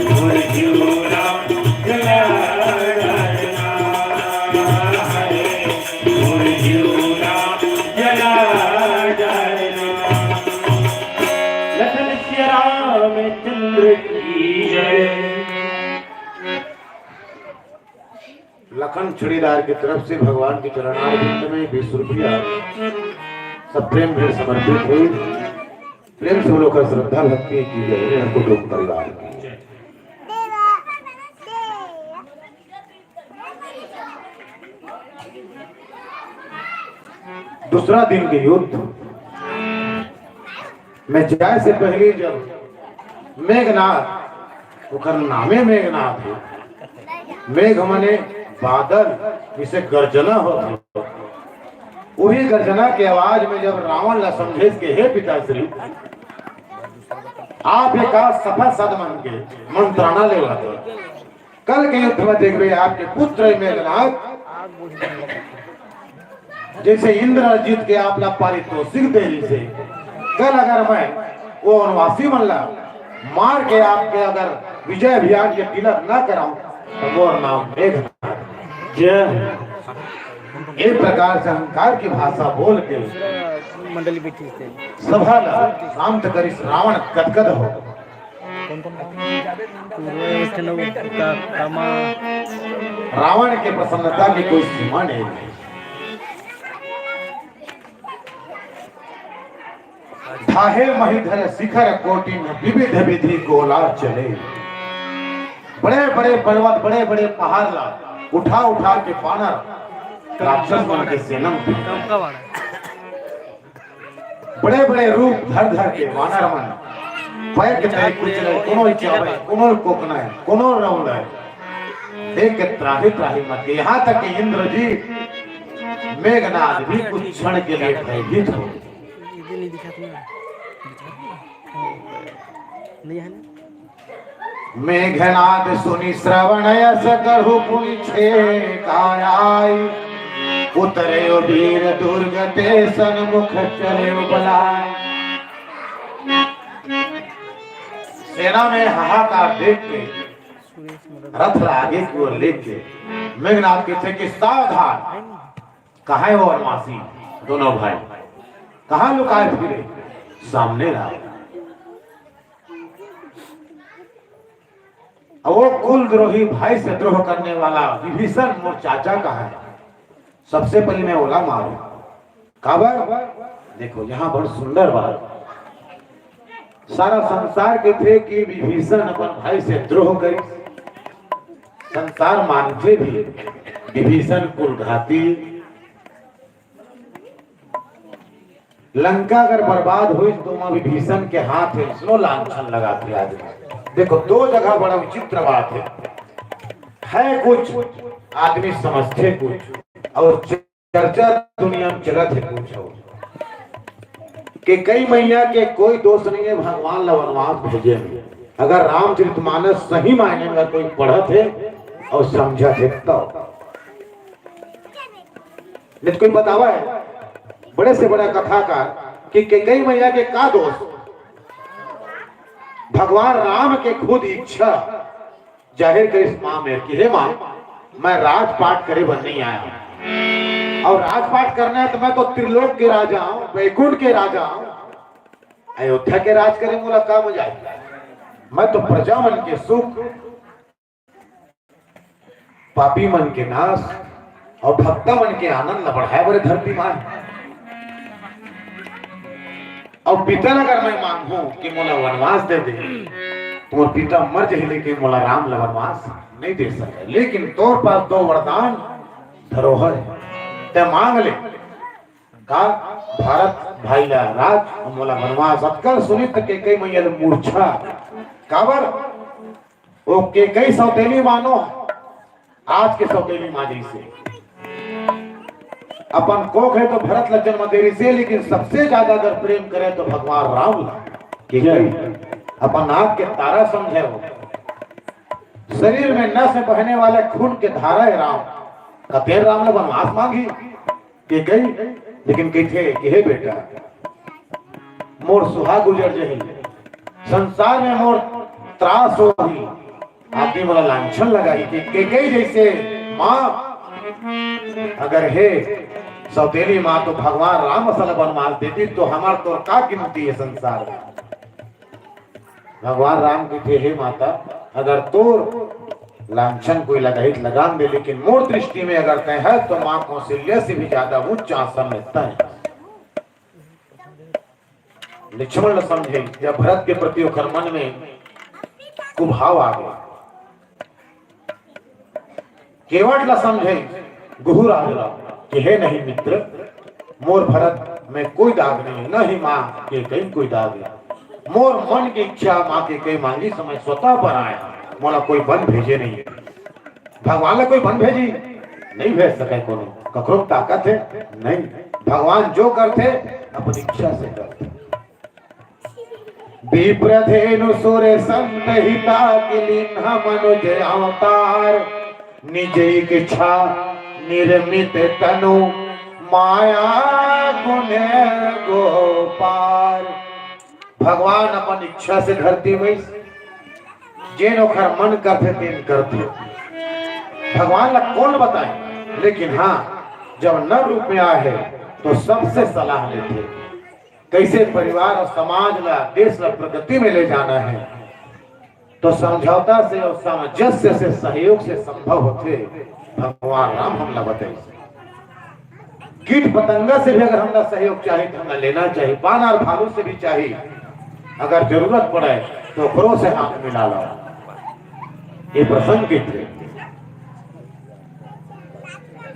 मोर जिउरा जला डारना, मोर जिउरा जला डारना। लखन सिया रामचंद्र की जय। लखन छड़ीदार की तरफ से भगवान के चरणारविंद में बीस रुपया सब प्रेम से समर्पित हुई। प्रेम से बोलो का श्रद्धा भक्ति की जय, हर कुटुंब परिवार की। दूसरा दिन के युद्ध में जाए से पहले जब मेघनाद, ओकर नामे मेघनाद हे, मेघ मने बादल, जिसे गर्जना होथे, वही गर्जना के आवाज में जब रावण ला समझेस के, "हे पिताश्री, आप एक सफल सद मन के मंत्राना लेवत हे।" कल के युद्ध में देखबे, आपके पुत्र मेघनाद जैसे इंद्र जीत के आप ला पारितोषिक दे रही से, कल अगर मैं वो वनवासी मन ला मार के आपके अगर विजय अभियान के तिलक ना कराऊं, तो मोर नाम मेघनाद। जय। एक प्रकार से अहंकार की भाषा बोल के मंडली बैठी थे। सभा ला शांत करिस रावण गदगद हो। कौन कौन? पूर्व, वैष्णव, का-, कामा। रावण के प्रसन्नता की कोई सीमा नहीं। ढाहे महीधर शिखर कोटिन विविध विधि गोला चले। बड़े बड़े पर्वत, बड़े बड़े पहाड़ ला उठा उठा के बानर राक्षस मन के सेना में बड़े बड़े रूप धर धर के वानर मन पैर के तय कुछ नहीं, कोनो इचावे, कोनो कोकना है, कोनो रौंद है। देख के त्राहि त्राहि मच गए। यहाँ तक कि इंद्र जी मेघनाद भी कुछ क्षण के लिए भयभीत हो गए। मेघनाद सुनि श्रवण यस करहु पुनि छेकाय। उतरे वीर दुर्ग ते सन्मुख चले बलाय। सेना में हाहाकार देख के, रथ ला आगे की ओर लेके मेघनाद के थे कि सावधान, कहाँ है वो वनवासी? दोनों भाई कहाँ लुकाए फिरे? सामने रहा। अब वो कुलद्रोही भाई से द्रोह करने वाला विभीषण मोर चाचा का है, सबसे पहले मैं ओला मारूं। काबर? देखो, यहाँ बड़ सुंदर बात। सारा संसार कथे कि विभीषण अपन भाई से द्रोह करिस। संसार मानथे भी विभीषण कुलघाती। लंका अगर बर्बाद होइस तो ओमा विभीषण के हाथ हे, अइसनो लांछन लगाथे आदमी। देखो, दो जगह बड़ा विचित्र बात हे, है कुछ, आदमी समझथे कुछ, अउ चर्चा दुनिया में चलत हे कुछ अउ। कैकई मइया के कोई दोष नहीं हे, भगवान ला वनवास भेजे में। अगर रामचरितमानस सही मायने में कोई पढ़त हे अउ समझत हे तब। नहीं तो कोई बतावा हे, बड़े से बड़ा कथाकार, कि कैकई मइया के का दोष? भगवान राम के खुद इच्छा जाहिर करिस माँ में कि हे माँ, मैं राजपाट करे बर नहीं आया हूँ। अउ राजपाट करना हे तो मैं तो त्रिलोक के राजा हूँ, बैकुंठ के राजा हूँ। अयोध्या के राज करे मोला का मजा आही? मैं तो प्रजा मन के सुख, पापी मन के नाश अउ भक्ता मन के आनंद ला बढ़ाए बर धरती माँ हे। अउ पिता ला अगर मैं मांगहूं कि मोला वनवास दे दे, तो मोर पिता मर जाही, लेकिन मोला राम ला वनवास नहीं दे सके। लेकिन तोर पास दो वरदान धरोहर हे, तैं मांग ले। का? भरत भाई ला राज अउ मोला वनवास। अतका सुनित कैकई मइया ले मूर्छा। काबर? ओ कैकई सौतेली मानो आज के सौतेली माँ जैसे। अपन कोख हे तो भरत ला जन्म दे रिसे, लेकिन सबसे ज्यादा अगर प्रेम करे तो भगवान राम ला। कैकई अपन आँख के तारा समझे हो। शरीर में नस में बहने वाले खून के धारा हे राम। कतेक राम ला वनवास मांगही? कैकई, लेकिन कहिथे कि हे बेटा, मोर सुहाग उजड़ जही, संसार में मोर त्रास होही, आदमी मोला लांछन लगाही। कि कैकई जैसे माँ अगर हे सौतेली माँ, तो भगवान राम असन वनवास देतिस, तो हमर तोर का गिनती हे संसार में? भगवान राम कहिथे, हे माता, अगर तोर लांछन कोई लगाही त लगान दे, लेकिन मोर दृष्टि में अगर तैं हे तो माँ कौशल्या से भी ज्यादा ऊंच आसन में तैं। लक्ष्मण ला समझे, जब भरत के प्रति ओकर मन में कुभाव आ गया, केवट ला समझे, गुहुराज ला, कि हे नहीं मित्र, मोर भरत में कोई दाग नहीं हे, न ही माँ कैकई कोई दाग हे। मोर मन की इच्छा माँ कैकई मांगी, समय स्वतः बनाया, मोला कोई वन भेजे नहीं हे। भगवान ला कोई वन भेजी? नहीं भेज सके कोनो, ककरो ताकत हे? नहीं। भगवान जो करथे, अपन इच्छा से करथे। विप्रधेनु सुर संत हिता, किलिन्ह मनुज अवतार। निज इच्छा निर्मित तनु, माया गुण गो पार। भगवान अपन इच्छा से धरती में जेन ओखर मन करथे, तेन करथे। भगवान ला कौन बताए, लेकिन हाँ, जब नर रूप में आए हे, तो सबसे सलाह लेथे। कैसे परिवार अउ समाज ला, देश ला प्रगति में ले जाना हे, तो समझौता से अउ सामंजस्य से, सहयोग से संभव होथे। भगवान राम हमला बताइस। कीट पतंगा से भी अगर हमला सहयोग चाही, तो हमला लेना चाही। बानर भालू से भी चाही, अगर जरूरत पड़े, तो ओकरो से हाथ मिला लो। ये प्रसंग के थे।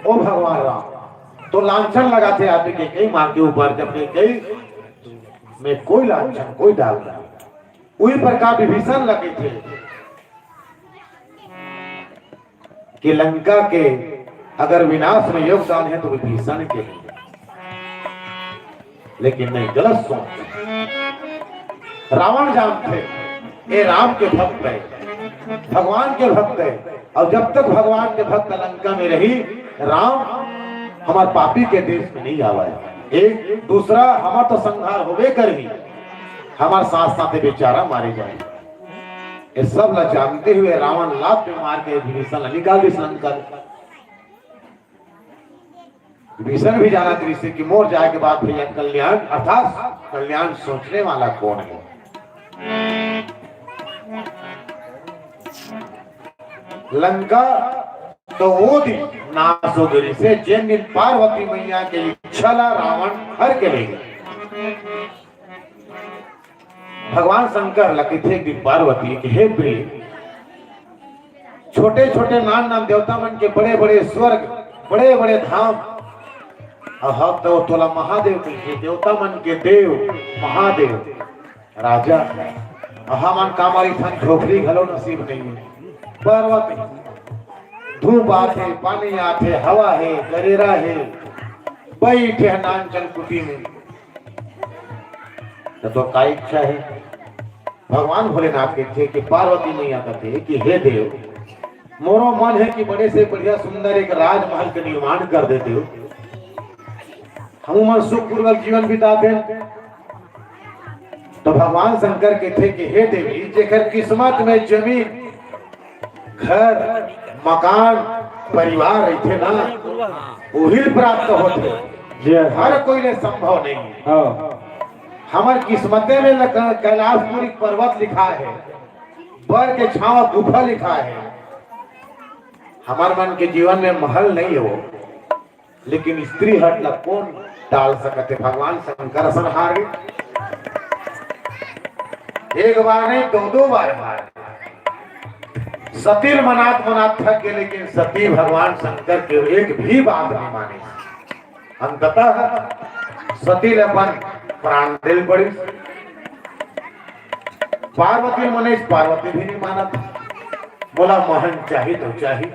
ओ भगवान राम, तो लांछन लगाथे आदमी कैकई माँ के ऊपर, जब कैकई में कोई लांछन, कोई दाग नहीं। उही प्रकार विभीषण ला कहिथे कि लंका के अगर विनाश में योगदान हे तो विभीषण के हे, लेकिन नहीं, गलत सोच। रावण जानथे, ये राम के भक्त हे, भगवान के भक्त हे, अउ जब तक भगवान के भक्त लंका में रही, राम हमर पापी के देश में नहीं आवे। एक दूसरा हमर तो संहार होबे करही, हमर साथ साथ बेचारा मारे जाही। ये सब ला जानते हुए रावण लात में मार के विभीषण ला निकाल दिस लंका ले। विभीषण भी जानत रिहिसे कि मोर जाए के बाद भैया कल्याण, अर्थात कल्याण सोचने वाला कौन हे। लंका तो वो दिन नाश हो गई से, जेन दिन पार्वती मैया के इच्छा ला रावण हर के ले गए। भगवान शंकर ला कथे एक दिन पार्वती के, हे प्रिय, छोटे छोटे नान नान देवता मन के बड़े बड़े स्वर्ग, बड़े बड़े धाम, अहब तो तोला महादेव कहिथे, देवता मन के देव महादेव राजा, हमन कामर इथन झोपड़ी घलो नसीब नहीं है। पर्वत है, धूप आथे, पानी आथे, हवा है, गरेरा है, बैठे हैं नान चनकुटी में। तो, तो का इच्छा है? भगवान भोलेनाथ कथे कि पार्वती मैया कथे कि हे देव, मोरो मन है कि बड़े से बढ़िया सुंदर एक राजमहल के निर्माण कर देते हो, हम मन सुखपूर्वक जीवन बिताते। तो भगवान शंकर कथे कि हे देवी, जेकर किस्मत में जमीन, घर, मकान, परिवार रहिथे ना, उही ल प्राप्त होथे। जी हाँ। हर कोई ले संभव नहीं है। हाँ। हमर किस्मते में लग-, कैलाशपुरी पर्वत लिखा है, बर के छावा गुफा लिखा है। हमर मन के जीवन में महल नहीं हो, लेकिन स्त्री हट ला कौन टाल सकत है? भगवान शंकर असन हार गे। एक बार नहीं, दो दो बार हार। सती ल मनात मनात थक गए, लेकिन सती भगवान शंकर के एक भी बात नहीं माने। अंततः सती ल अपन प्राण दे ल पड़िस। पार्वती मने, पार्वती भी नहीं मानत। बोला, महन चाही तो चाही,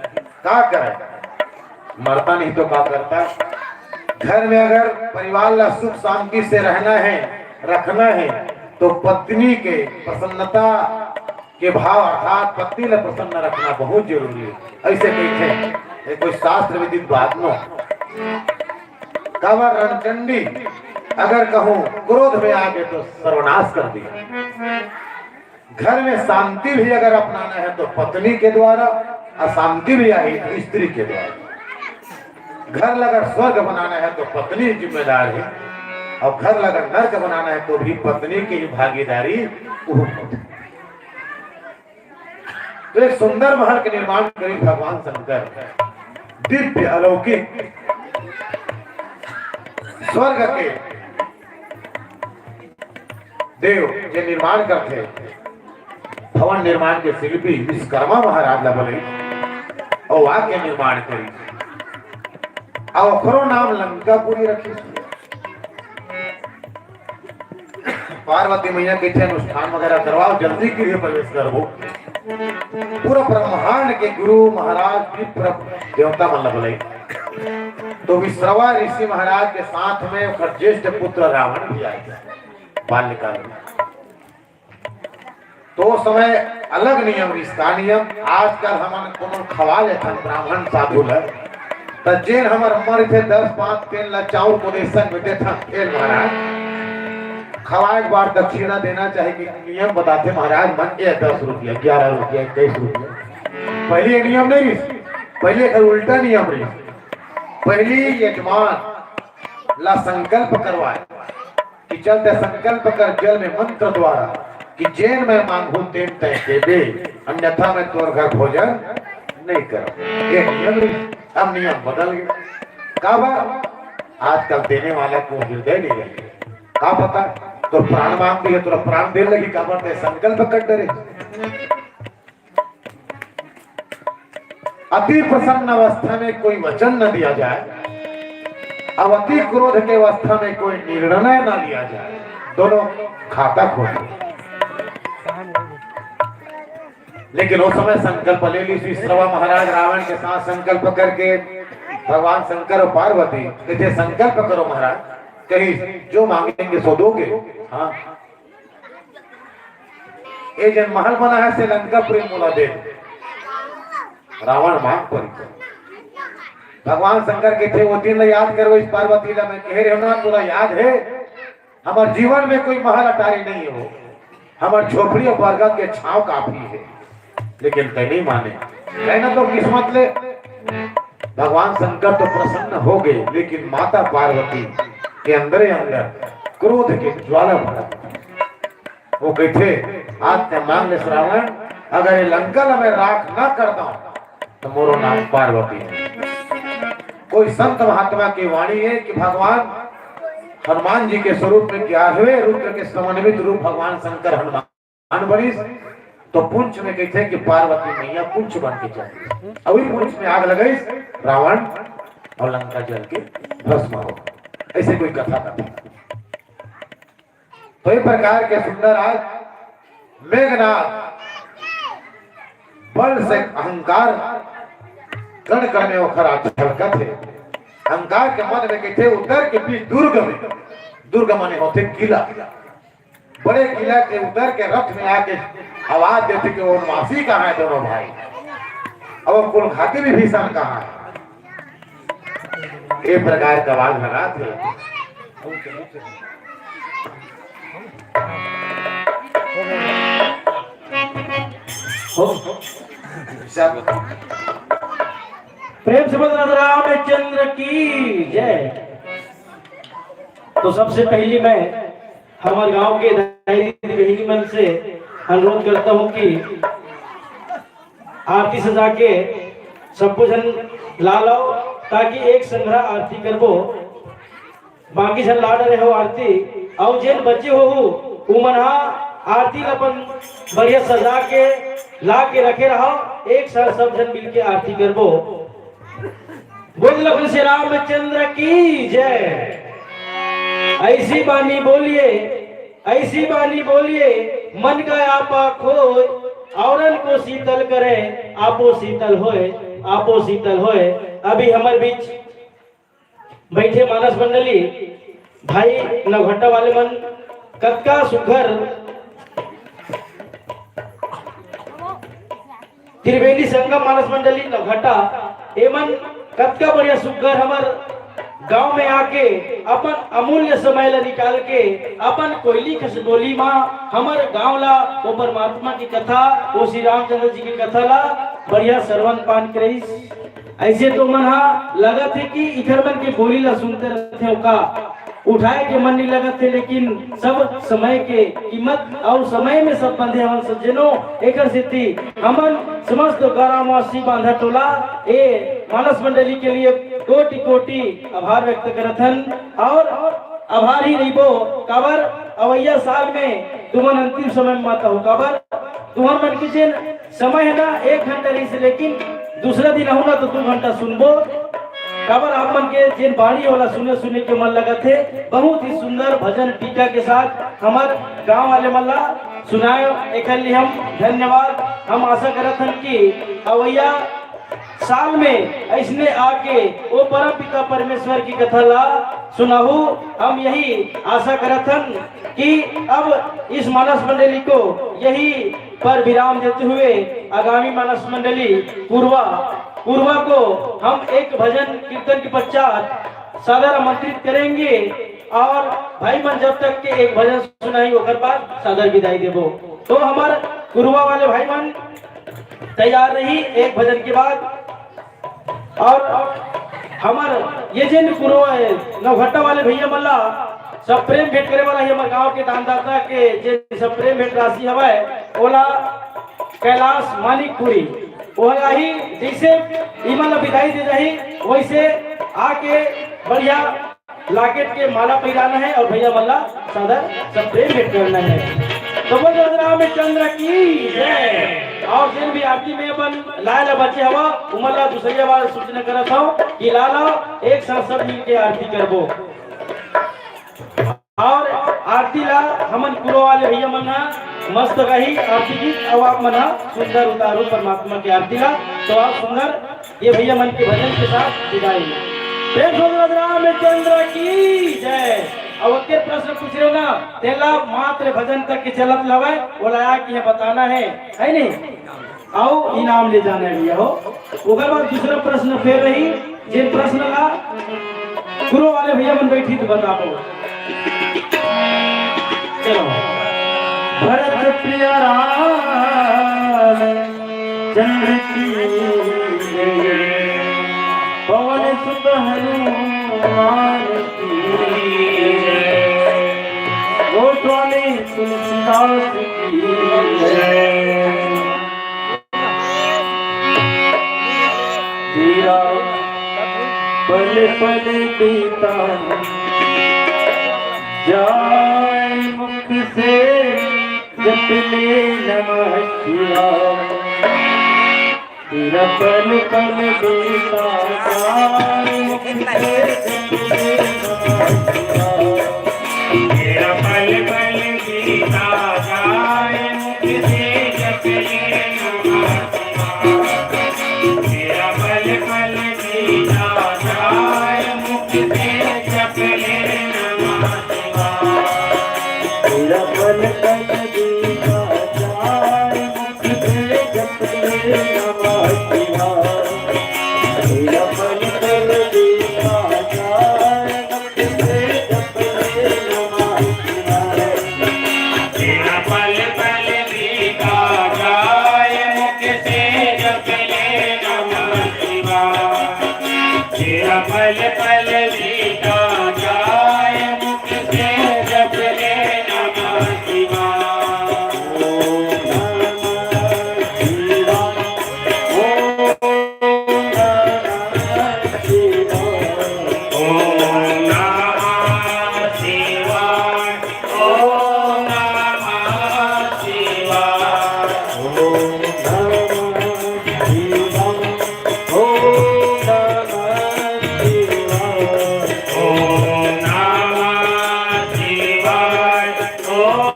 का करे, मरता नहीं तो का करता। घर में अगर परिवार ला सुख शांति से रहना है, रखना है, तो पत्नी के प्रसन्नता के भाव अर्थात पत्नी ला प्रसन्न रखना बहुत जरूरी है। ऐसे कहिथे, ये कोई शास्त्र विदित बात नो। काबर रणचंडी अगर कहूँ क्रोध में आ गए तो सर्वनाश कर दिया। घर में शांति भी अगर अपनाना है तो पत्नी के द्वारा, अशांति भी आई तो स्त्री के द्वारा। घर ला अगर स्वर्ग बनाना है तो पत्नी जिम्मेदार है, और घर ला अगर नर्क बनाना है तो भी पत्नी की ही भागीदारी। तो एक सुंदर महल के निर्माण करी भगवान शंकर, दिव्य अलौकिक स्वर्ग के देव जे निर्माण करथे, भवन निर्माण के शिल्पी विश्वकर्मा महाराज ला बोले, और वाके निर्माण करी, और ओकरो नाम लंकापुरी रखी। पार्वती मैया के अनुष्ठान वगैरह करवाओ, जल्दी गृह प्रवेश करबो। पूरा ब्रह्मांड के गुरु महाराज विप्र देवता मन ला बोले, तो विश्रवा ऋषि महाराज के साथ में ओकर ज्येष्ठ पुत्र रावण भी आए बाल्यकाल में। तो समय अलग नियम रिहिस। का नियम? आजकल हमन कोनो खवा लेथन ब्राह्मण साधु ल, त जेन हमर उम्र थे दस पाँच तेन ल चाउर को देसन में देथन, ए महाराज, खवाए के बाद दक्षिणा देना चाहिए कि नियम बताथे महाराज मन, ये दस रुपया, ग्यारह रुपया, इक्कीस रुपया। पहली ये नियम नहीं रिहिस, पहली एकर उल्टा नियम रिहिस। पहली यजमान ला संकल्प करवाए कि चलते संकल्प कर जल में मंत्र द्वारा कि जेन मैं मांगू तेन तय देबे, अन्यथा मैं तोर घर भोजन नहीं करब। ये नियम रिहिस, अब नियम बदल गए। काबर? आजकल देने वाला को हृदय नहीं रहे। का पता, तो प्राण मांग दिए, तोरा प्राण दे लगी, काबर ते संकल्प कर डरे। अति प्रसन्न अवस्था में कोई वचन न दिया जाए, अब अति क्रोध के अवस्था में कोई निर्णय न लिया जाए, दोनों घातक होते। लेकिन उस समय संकल्प ले ली श्री श्रवा महाराज रावण के साथ संकल्प करके भगवान शंकर और पार्वती कहते, "संकल्प करो महाराज, कहीं जो मांगेंगे सो दोगे।" हाँ, ये जन महल बना है से लंकापुरी मोला दे। रावण मांग परी। भगवान शंकर कहते, "वो दिन ला याद करो, इस पार्वती ला मैं कह रहे हो ना, तोला याद है, हमारे जीवन में कोई महल अटारी नहीं हो, हमारे झोपड़ी और बरगद के छांव काफी है।" लेकिन तय नहीं माने, कहना तो किस्मत ले। भगवान शंकर तो प्रसन्न हो गए, लेकिन माता पार्वती के अंदरे अंदर क्रोध के ज्वाला भड़क। वो कहते, "आज ते मांग ले श्रावण, अगर ये लंका ला मैं राख ना कर दूं, त मोरो नाम पार्वती नहीं। कोई संत महात्मा के वाणी हे कि भगवान हनुमान जी के स्वरूप में ग्यारहवें रुद्र के समन्वित रूप भगवान शंकर हनुमान बनिस, तो पुंछ में कहिथे कि पार्वती मैया पुंछ बन के चल दिस। अउ वही पुंछ में आग लगाइस, रावण अउ लंका जल के भस्म हो। अइसे कोई कथा कथा। तो ये प्रकार के सुंदर आज मेघनाथ बल से अहंकार कण कण में ओखर आज झलकत हे। अहंकार के मन में कहिथे उतर के बीच दुर्ग में, दुर्ग माने होथे किला, बड़े किला के उतर के रथ में आके आवाज देथे कि वनवासी कहाँ हे दोनों भाई, अउ कुल खातिर विभीषण कहाँ हे। ये प्रकार के आवाज लगाथे। हो, हो। प्रेम से बोल राधे रामचंद्र की जय। तो सबसे पहली मैं हमर गांव के दाई दीदी बहिनी मन से अनुरोध करता हूँ कि आरती सजा के सबो झन ला लाओ, ताकि एक संघरा आरती करबो। बाकी झन ला डरे हो आरती, अउ जेन बचे हो, उमन हा आरती ल अपन बढ़िया सजा के ला के रखे रहो। एक साथ सब झन मिलके आरती करबो। बोल लखन श्री रामचंद्र की जय। ऐसी बानी बोलिए, ऐसी बानी बोलिए, मन का आपा खोए, औरन को शीतल करे, आपो शीतल होए, आपो शीतल होए। अभी हमर बीच बैठे मानस मंडली, भाई नौघट्टा वाले मन, कतका सुघर त्रिवेणी संगम मानस मंडली नौघट्टा, एमन कतका बढ़िया सुघर हमर गांव में आके अपन अमूल्य समय ला निकाल के अपन कोयली खसबोली मा हमर गांव ला, ओ परमात्मा की कथा, ओ श्री रामचंद्र जी की कथा ला बढ़िया श्रवण पान करिस। ऐसे तो मन हा लगत हे कि इखर मन के बोली ला सुनते रहते हो का, उठाए के मन नहीं लगत हे, लेकिन सब समय के कीमत अउ समय में सब बंधे हवन सज्जनों। एकर सेती हमन समस्त ग्रामवासी बांधा टोला ए मानस मंडली के लिए कोटि कोटि आभार व्यक्त करत हन अउ आभारी रहिबो, काबर अवैया साल में तुमन अंतिम समय में मत हो, काबर तुमन मन के जेन समय हे ना, एक घंटा रहिस, लेकिन दूसरा दिन आहू ना तो दू घंटा सुनबो, काबर आप मन के जेन बाणी ओला सुने सुने के मन लगत हे। बहुत ही सुंदर भजन टीका के साथ हमर गांव वाले मन ला सुनाए, एकर लिए हम धन्यवाद। हम आशा करत हन कि अवैया साल में ऐसने आके ओ परम पिता परमेश्वर की कथा ला सुनाहू। हम यही आशा करत हन कि अब इस मानस मंडली को यही पर विराम देते हुए आगामी मानस मंडली कुरवा, कुरवा को हम एक भजन कीर्तन के पश्चात सादर आमंत्रित करेंगे और भाई मन जब तक के एक भजन सुनाई, ओकर बाद सादर विदाई देबो। तो हमर कुरवा वाले भाई मन तैयार रही, एक भजन के बाद। और हमर ये जेन कुरवा हे, नौघट्टा वाले भैया मन ला सब प्रेम भेंट करे वाला हे, हमर गांव के दानदाता के जे सब प्रेम भेंट राशि हवय, ओला कैलाश मानिकपुरी, ओला ही जैसे इमन ला विदाई दे जाही, वैसे आके बढ़िया लॉकेट के माला पहिराना हे और भैया मन ला सादर सब प्रेम भेंट करना हे। तो बोल राधे रामचंद्र की जय। और जेन भी आरती में अपन लाए ला बचे हवा, उमन ला दूसरी बार सूचना करत हव कि ला ला एक साथ सब मिलके आरती करबो। और आरती ला हमन कुरवा वाले भैया मन हा मस्त गाही आरती गीत, अउ आप मन हा सुंदर उतारू परमात्मा के आरती ला। तो आप सुंदर ये भैया मन के भजन के साथ विदाई। प्रेम से बोल रामचंद्र की जय। अब ओकर प्रश्न पूछ रहे हो ना, तेला मात्र भजन तक के चलत लवय, ओला आके बताना हे, है नहीं? अउ इनाम ले जाना हे भैया हो। ओकर बाद दूसरा प्रश्न फेर रही, जे प्रश्न ला कुरवा वाले भैया मन बैठी तो बताबो। चलो। भरत प्रिय राम चंद्र की जय, पवन सुत हनुमान की जय, गोस्वामी तुलसीदास की जय। पल पल बीता जाए मुख से जप ले नमः शिवाय। तेरा पल पल बीता जाए मुख से जप ले नमः शिवाय। तेरा पल पल बीता जाए मुख से जप ले नमः शिवाय। तेरा पल पल बीता जाए मुख से जप ले नमः शिवाय। तेरा पल पल बीता जाए मुख से जप ले नमः शिवाय। तेरा पल पल बीता जाए मुख से जप ले नमः शिवाय। तेरा पल पल बीता जाए मुख से जप ले नमः शिवाय। तेरा पल पल बीता जाए मुख से जप ले नमः शिवाय। ओम नमः शिवाय। ओम नमः शिवाय। ओम नमः शिवाय। ओम नमः शिवाय। ओम नमः शिवाय। ओम नमः शिवाय। ओम नमः शिवाय। ओम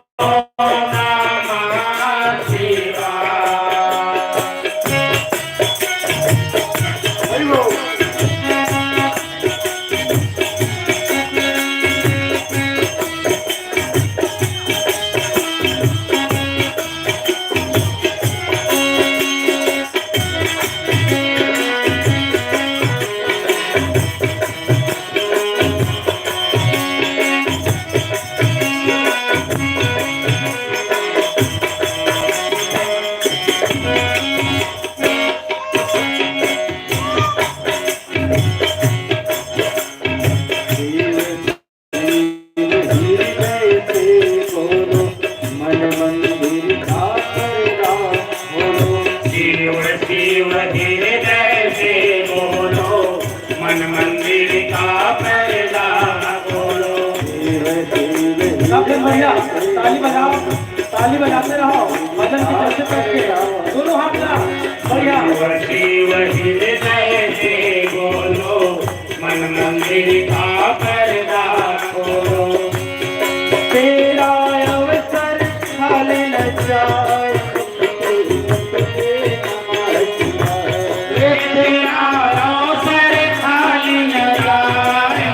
नमः शिवाय। हरि बोल। हृदय से बोलो, मन मंदिर का पर्दा खोलो। शिव शिव हृदय से बोलो, मन मंदिर का पर्दा खोलो। शिव शिव सबसे बढ़िया, ताली बजाओ, ताली बजाते रहो, भजन की जैसे करके, दोनों हाथ मिला, बढ़िया। शिव शिव हृदय से बोलो, मन मंदिर का पर्दा खोलो। तेरा अवसर खाली न जाए। तेरा अवसर खाली न जाए।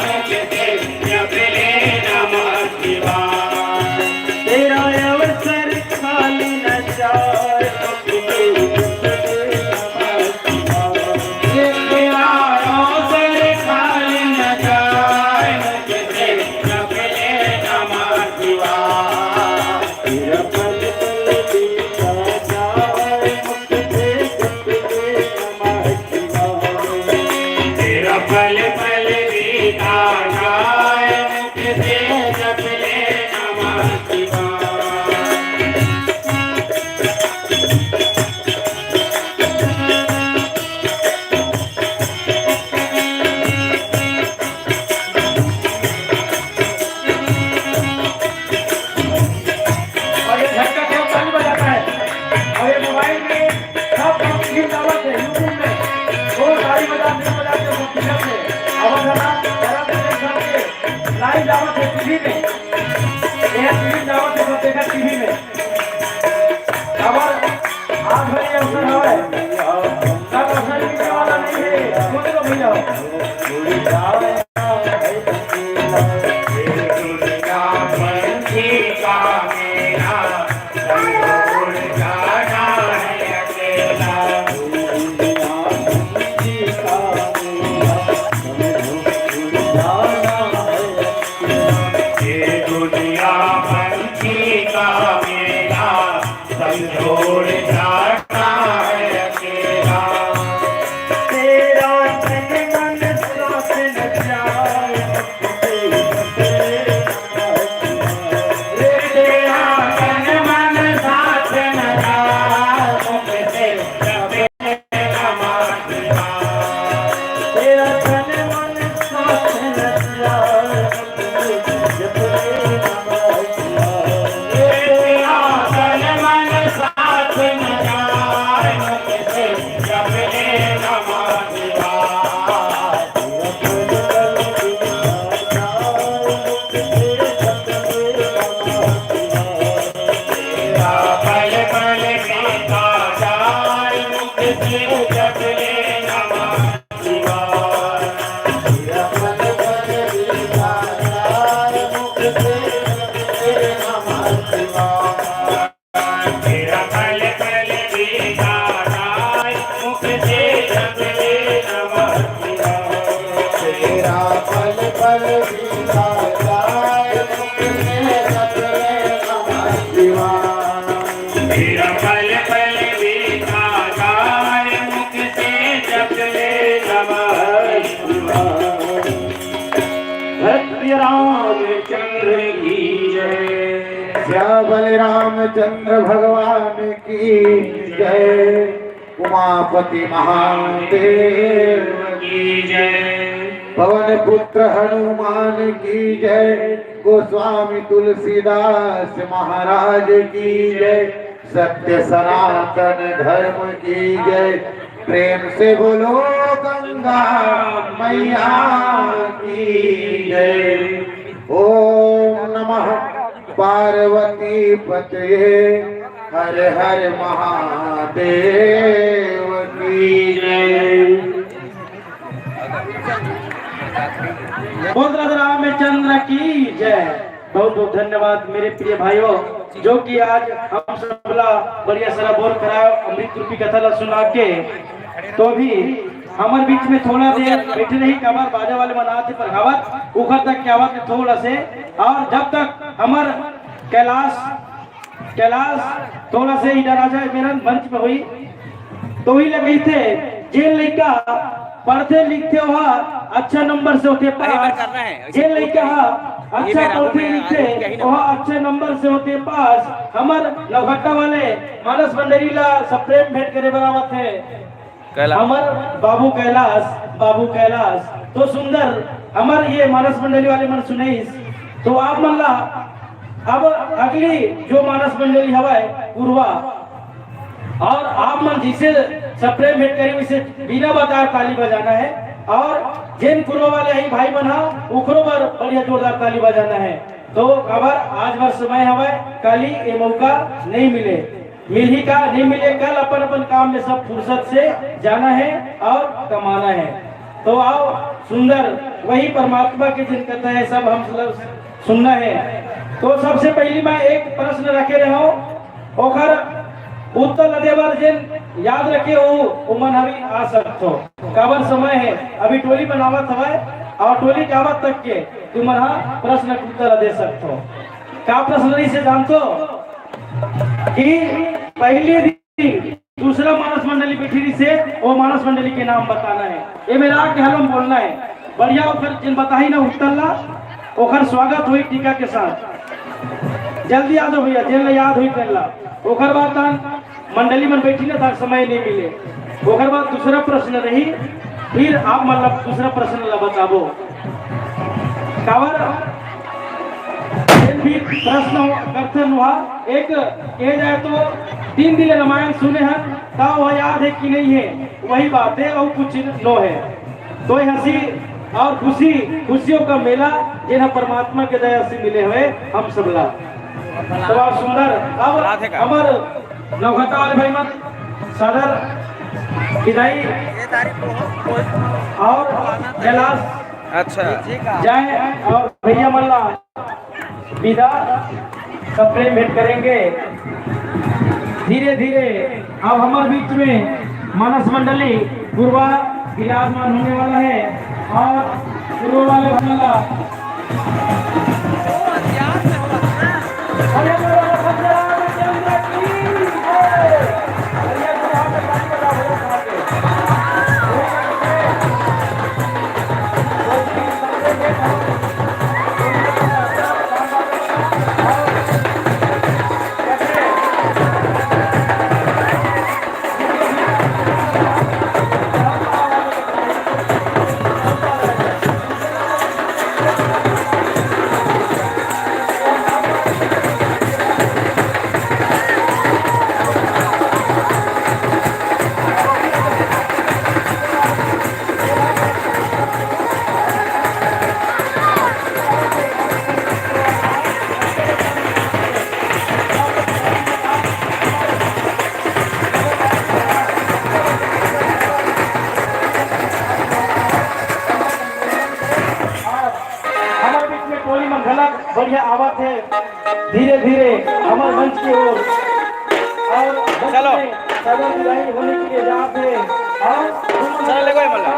तेरा अवसर खाली न जाए। और ये झटका क्या ताली बजाता है। और ये मोबाइल में सब काम टीवी लावत है, YouTube में। वो ताली बजा, नहीं बजा के वो पीछे से आवाज आना, बड़ा से देख करके लाइव लावत है टीवी में। ये टीवी लावत है, सब देखा टीवी में। अब आज भाई अवसर हवे, सब अवसर मिलने वाला नहीं है, सोच लो भैया। दुनिया पंछी का मेला, समझोड़ जाता है अकेला। तेरा तन मन साथ न जाए, तेरा तन मन साथ न जाए, मुझसे कभी न मांगना। तेरा तन मन तेरा पल पल बीता जाए, मुख से जप ले नमः शिवाय। तेरा पल पल बीता जाए, मुख से जप ले नमः शिवाय। सत्य रामचंद्र की जय। श्याम बलरामचंद्र भगवान की जय। उमापति महादेव की जय। पवन पुत्र हनुमान की जय। गोस्वामी तुलसीदास महाराज की जय। सत्य सनातन धर्म की जय। प्रेम से बोलो गंगा मैया की जय। ओम नमः पार्वती पतये, हर हर महादेव की जय। बोल राधा रामचंद्र की जय। बहुत बहुत धन्यवाद मेरे प्रिय भाइयों, जो कि आज हम सबला बढ़िया सरा बोर करायो, अमृत रूपी कथा ला सुना के। तो अभी हमर बीच में थोड़ा देर बैठे रही, काबर बाजा वाले मन आथे पर गावत, उखर तक के आवत हे थोड़ा से। और जब तक हमर कैलाश, कैलाश थोड़ा से इधर आ जाए, मेरा मंच पे होई, तो ही लगे थे, जे लइका पढ़थे लिखथे, ओहा अच्छा नंबर से होथे पास। जे लइका हा अच्छा पढ़थे लिखथे, ओहा अच्छा नंबर से होथे पास। हमर नौहट्टा वाले मानस मंडली ला सप्रेम भेंट करे बर आवत हे। कैलाश। हमर बाबू कैलाश, बाबू कैलाश तो सुंदर, हमर ये मानस मंडली वाले मन सुनइस, तो आप मन ला अब अगली जो मानस मंडली हवय पूर्वा, और आप मन जिसे सप्रेम भेंट करी, उसे बिना बताए ताली बजाना है। और जेन पूर्वा वाले हैं भाई मन हा, उखरो बर बढ़िया जोरदार ताली बजाना है। तो काबर आज बर समय हवय, काली ये मौका नहीं मिले, मिलही का नहीं मिले, कल अपन अपन काम में सब फुर्सत से जाना है और कमाना है। तो आओ सुंदर, वही परमात्मा के जिन कथा है सब हम सब सुनना है। तो सबसे पहली मैं एक प्रश्न रखे रहे हूँ, ओकर उत्तर ल दे बर जेन याद रखे हो, ओमन अभी आ सकथो। काबर समय है, अभी टोली बनावत हवय और टोली के आवत तक के तुमन हा प्रश्न के उत्तर ल दे सकथो। का प्रश्न रहिस हे जानथो कि पहली दिन दूसरा मानस मंडली बैठी रहिस हे, वो मानस मंडली के नाम बताना है। ये मेरा के हलम बोलना है। बढ़िया ओकर जिन बताही ना उत्तर ला, ओकर स्वागत होई टीका के साथ। जल्दी आ जाओ भैया, जेन ला याद होई तेन ला। ओकर बाद तान मंडली मन बैठी ना, तान समय नहीं मिले। ओकर बाद दूसरा प्रश्न रही, फिर आप मतलब दूसरा प्रश्न ला बताबो। काबर जेन भी प्रश्न हो, करथे नुहा, एक कहे जाए तो तीन दिन रामायण सुने हन, ता वह याद है कि नहीं है, वही बात है और कुछ नो है। तो ये हंसी और खुशी, खुशियों का मेला, जेन ह परमात्मा के दया से मिले हुए हम सब ला। तो आप सुंदर, अब राधे का। हमर नौहट्टा वाले भाई मन सादर विदाई और कैलाश अच्छा। जाए और भैया मन ला विदा, सब प्रेम भेंट करेंगे। धीरे धीरे अब हमारे बीच में मानस मंडली पूर्वा विराजमान होने वाला है और पूर्व वाले हमारा मंच की ओर और चलो। सदर विदाई होने के लिए जा रहे हैं। और चलो, ले गए मल्ला।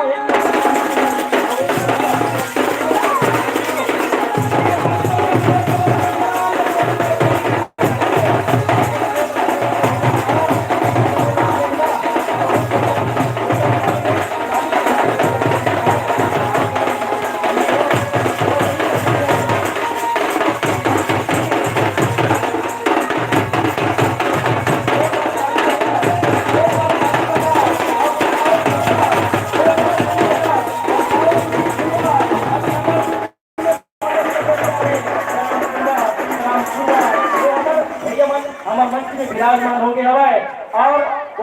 भैया मन हमर मंच में विराजमान हो गए हवय और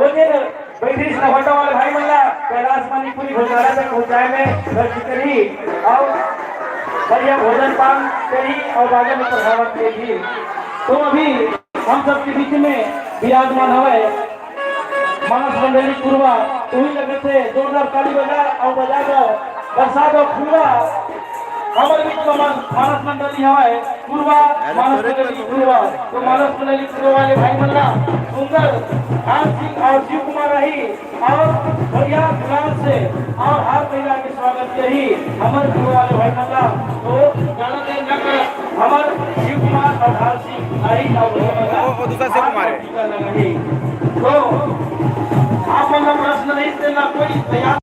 ओजे बैठे नौहट्टा वाले भाई मन ला कैलाश मणिपुरी भंडारा तक पहुंचाए में गर्ज करी और बढ़िया भोजन पान करी और बाजा में प्रभावक देही। तो अभी हम सबके बीच में विराजमान हवय मानस मंडली कुरवा, उही लगत हे जोरदार ताली बजा और बजा दो, बरसा दो फुलवा। हमर बीच में मन-, मानस मंडली हवय कुरवा, अरे मानस तोरे मंडली कुरवा। तो मानस मंडली कुरवा वाले भाई मन ला सुंदर राम सिंह और शिव कुमार राही और बढ़िया गुलाल से और हाथ मिला के स्वागत करी हमर कुरवा वाले भाई मन ला। तो ज्यादा देर न कर, हमर शिव कुमार और राम सिंह राही और भैया मन ला वो, वो दूसरा शिव कुमार है। टीका लगाही। तो आप मन ला प्रश्न नहीं देना कोई तैयार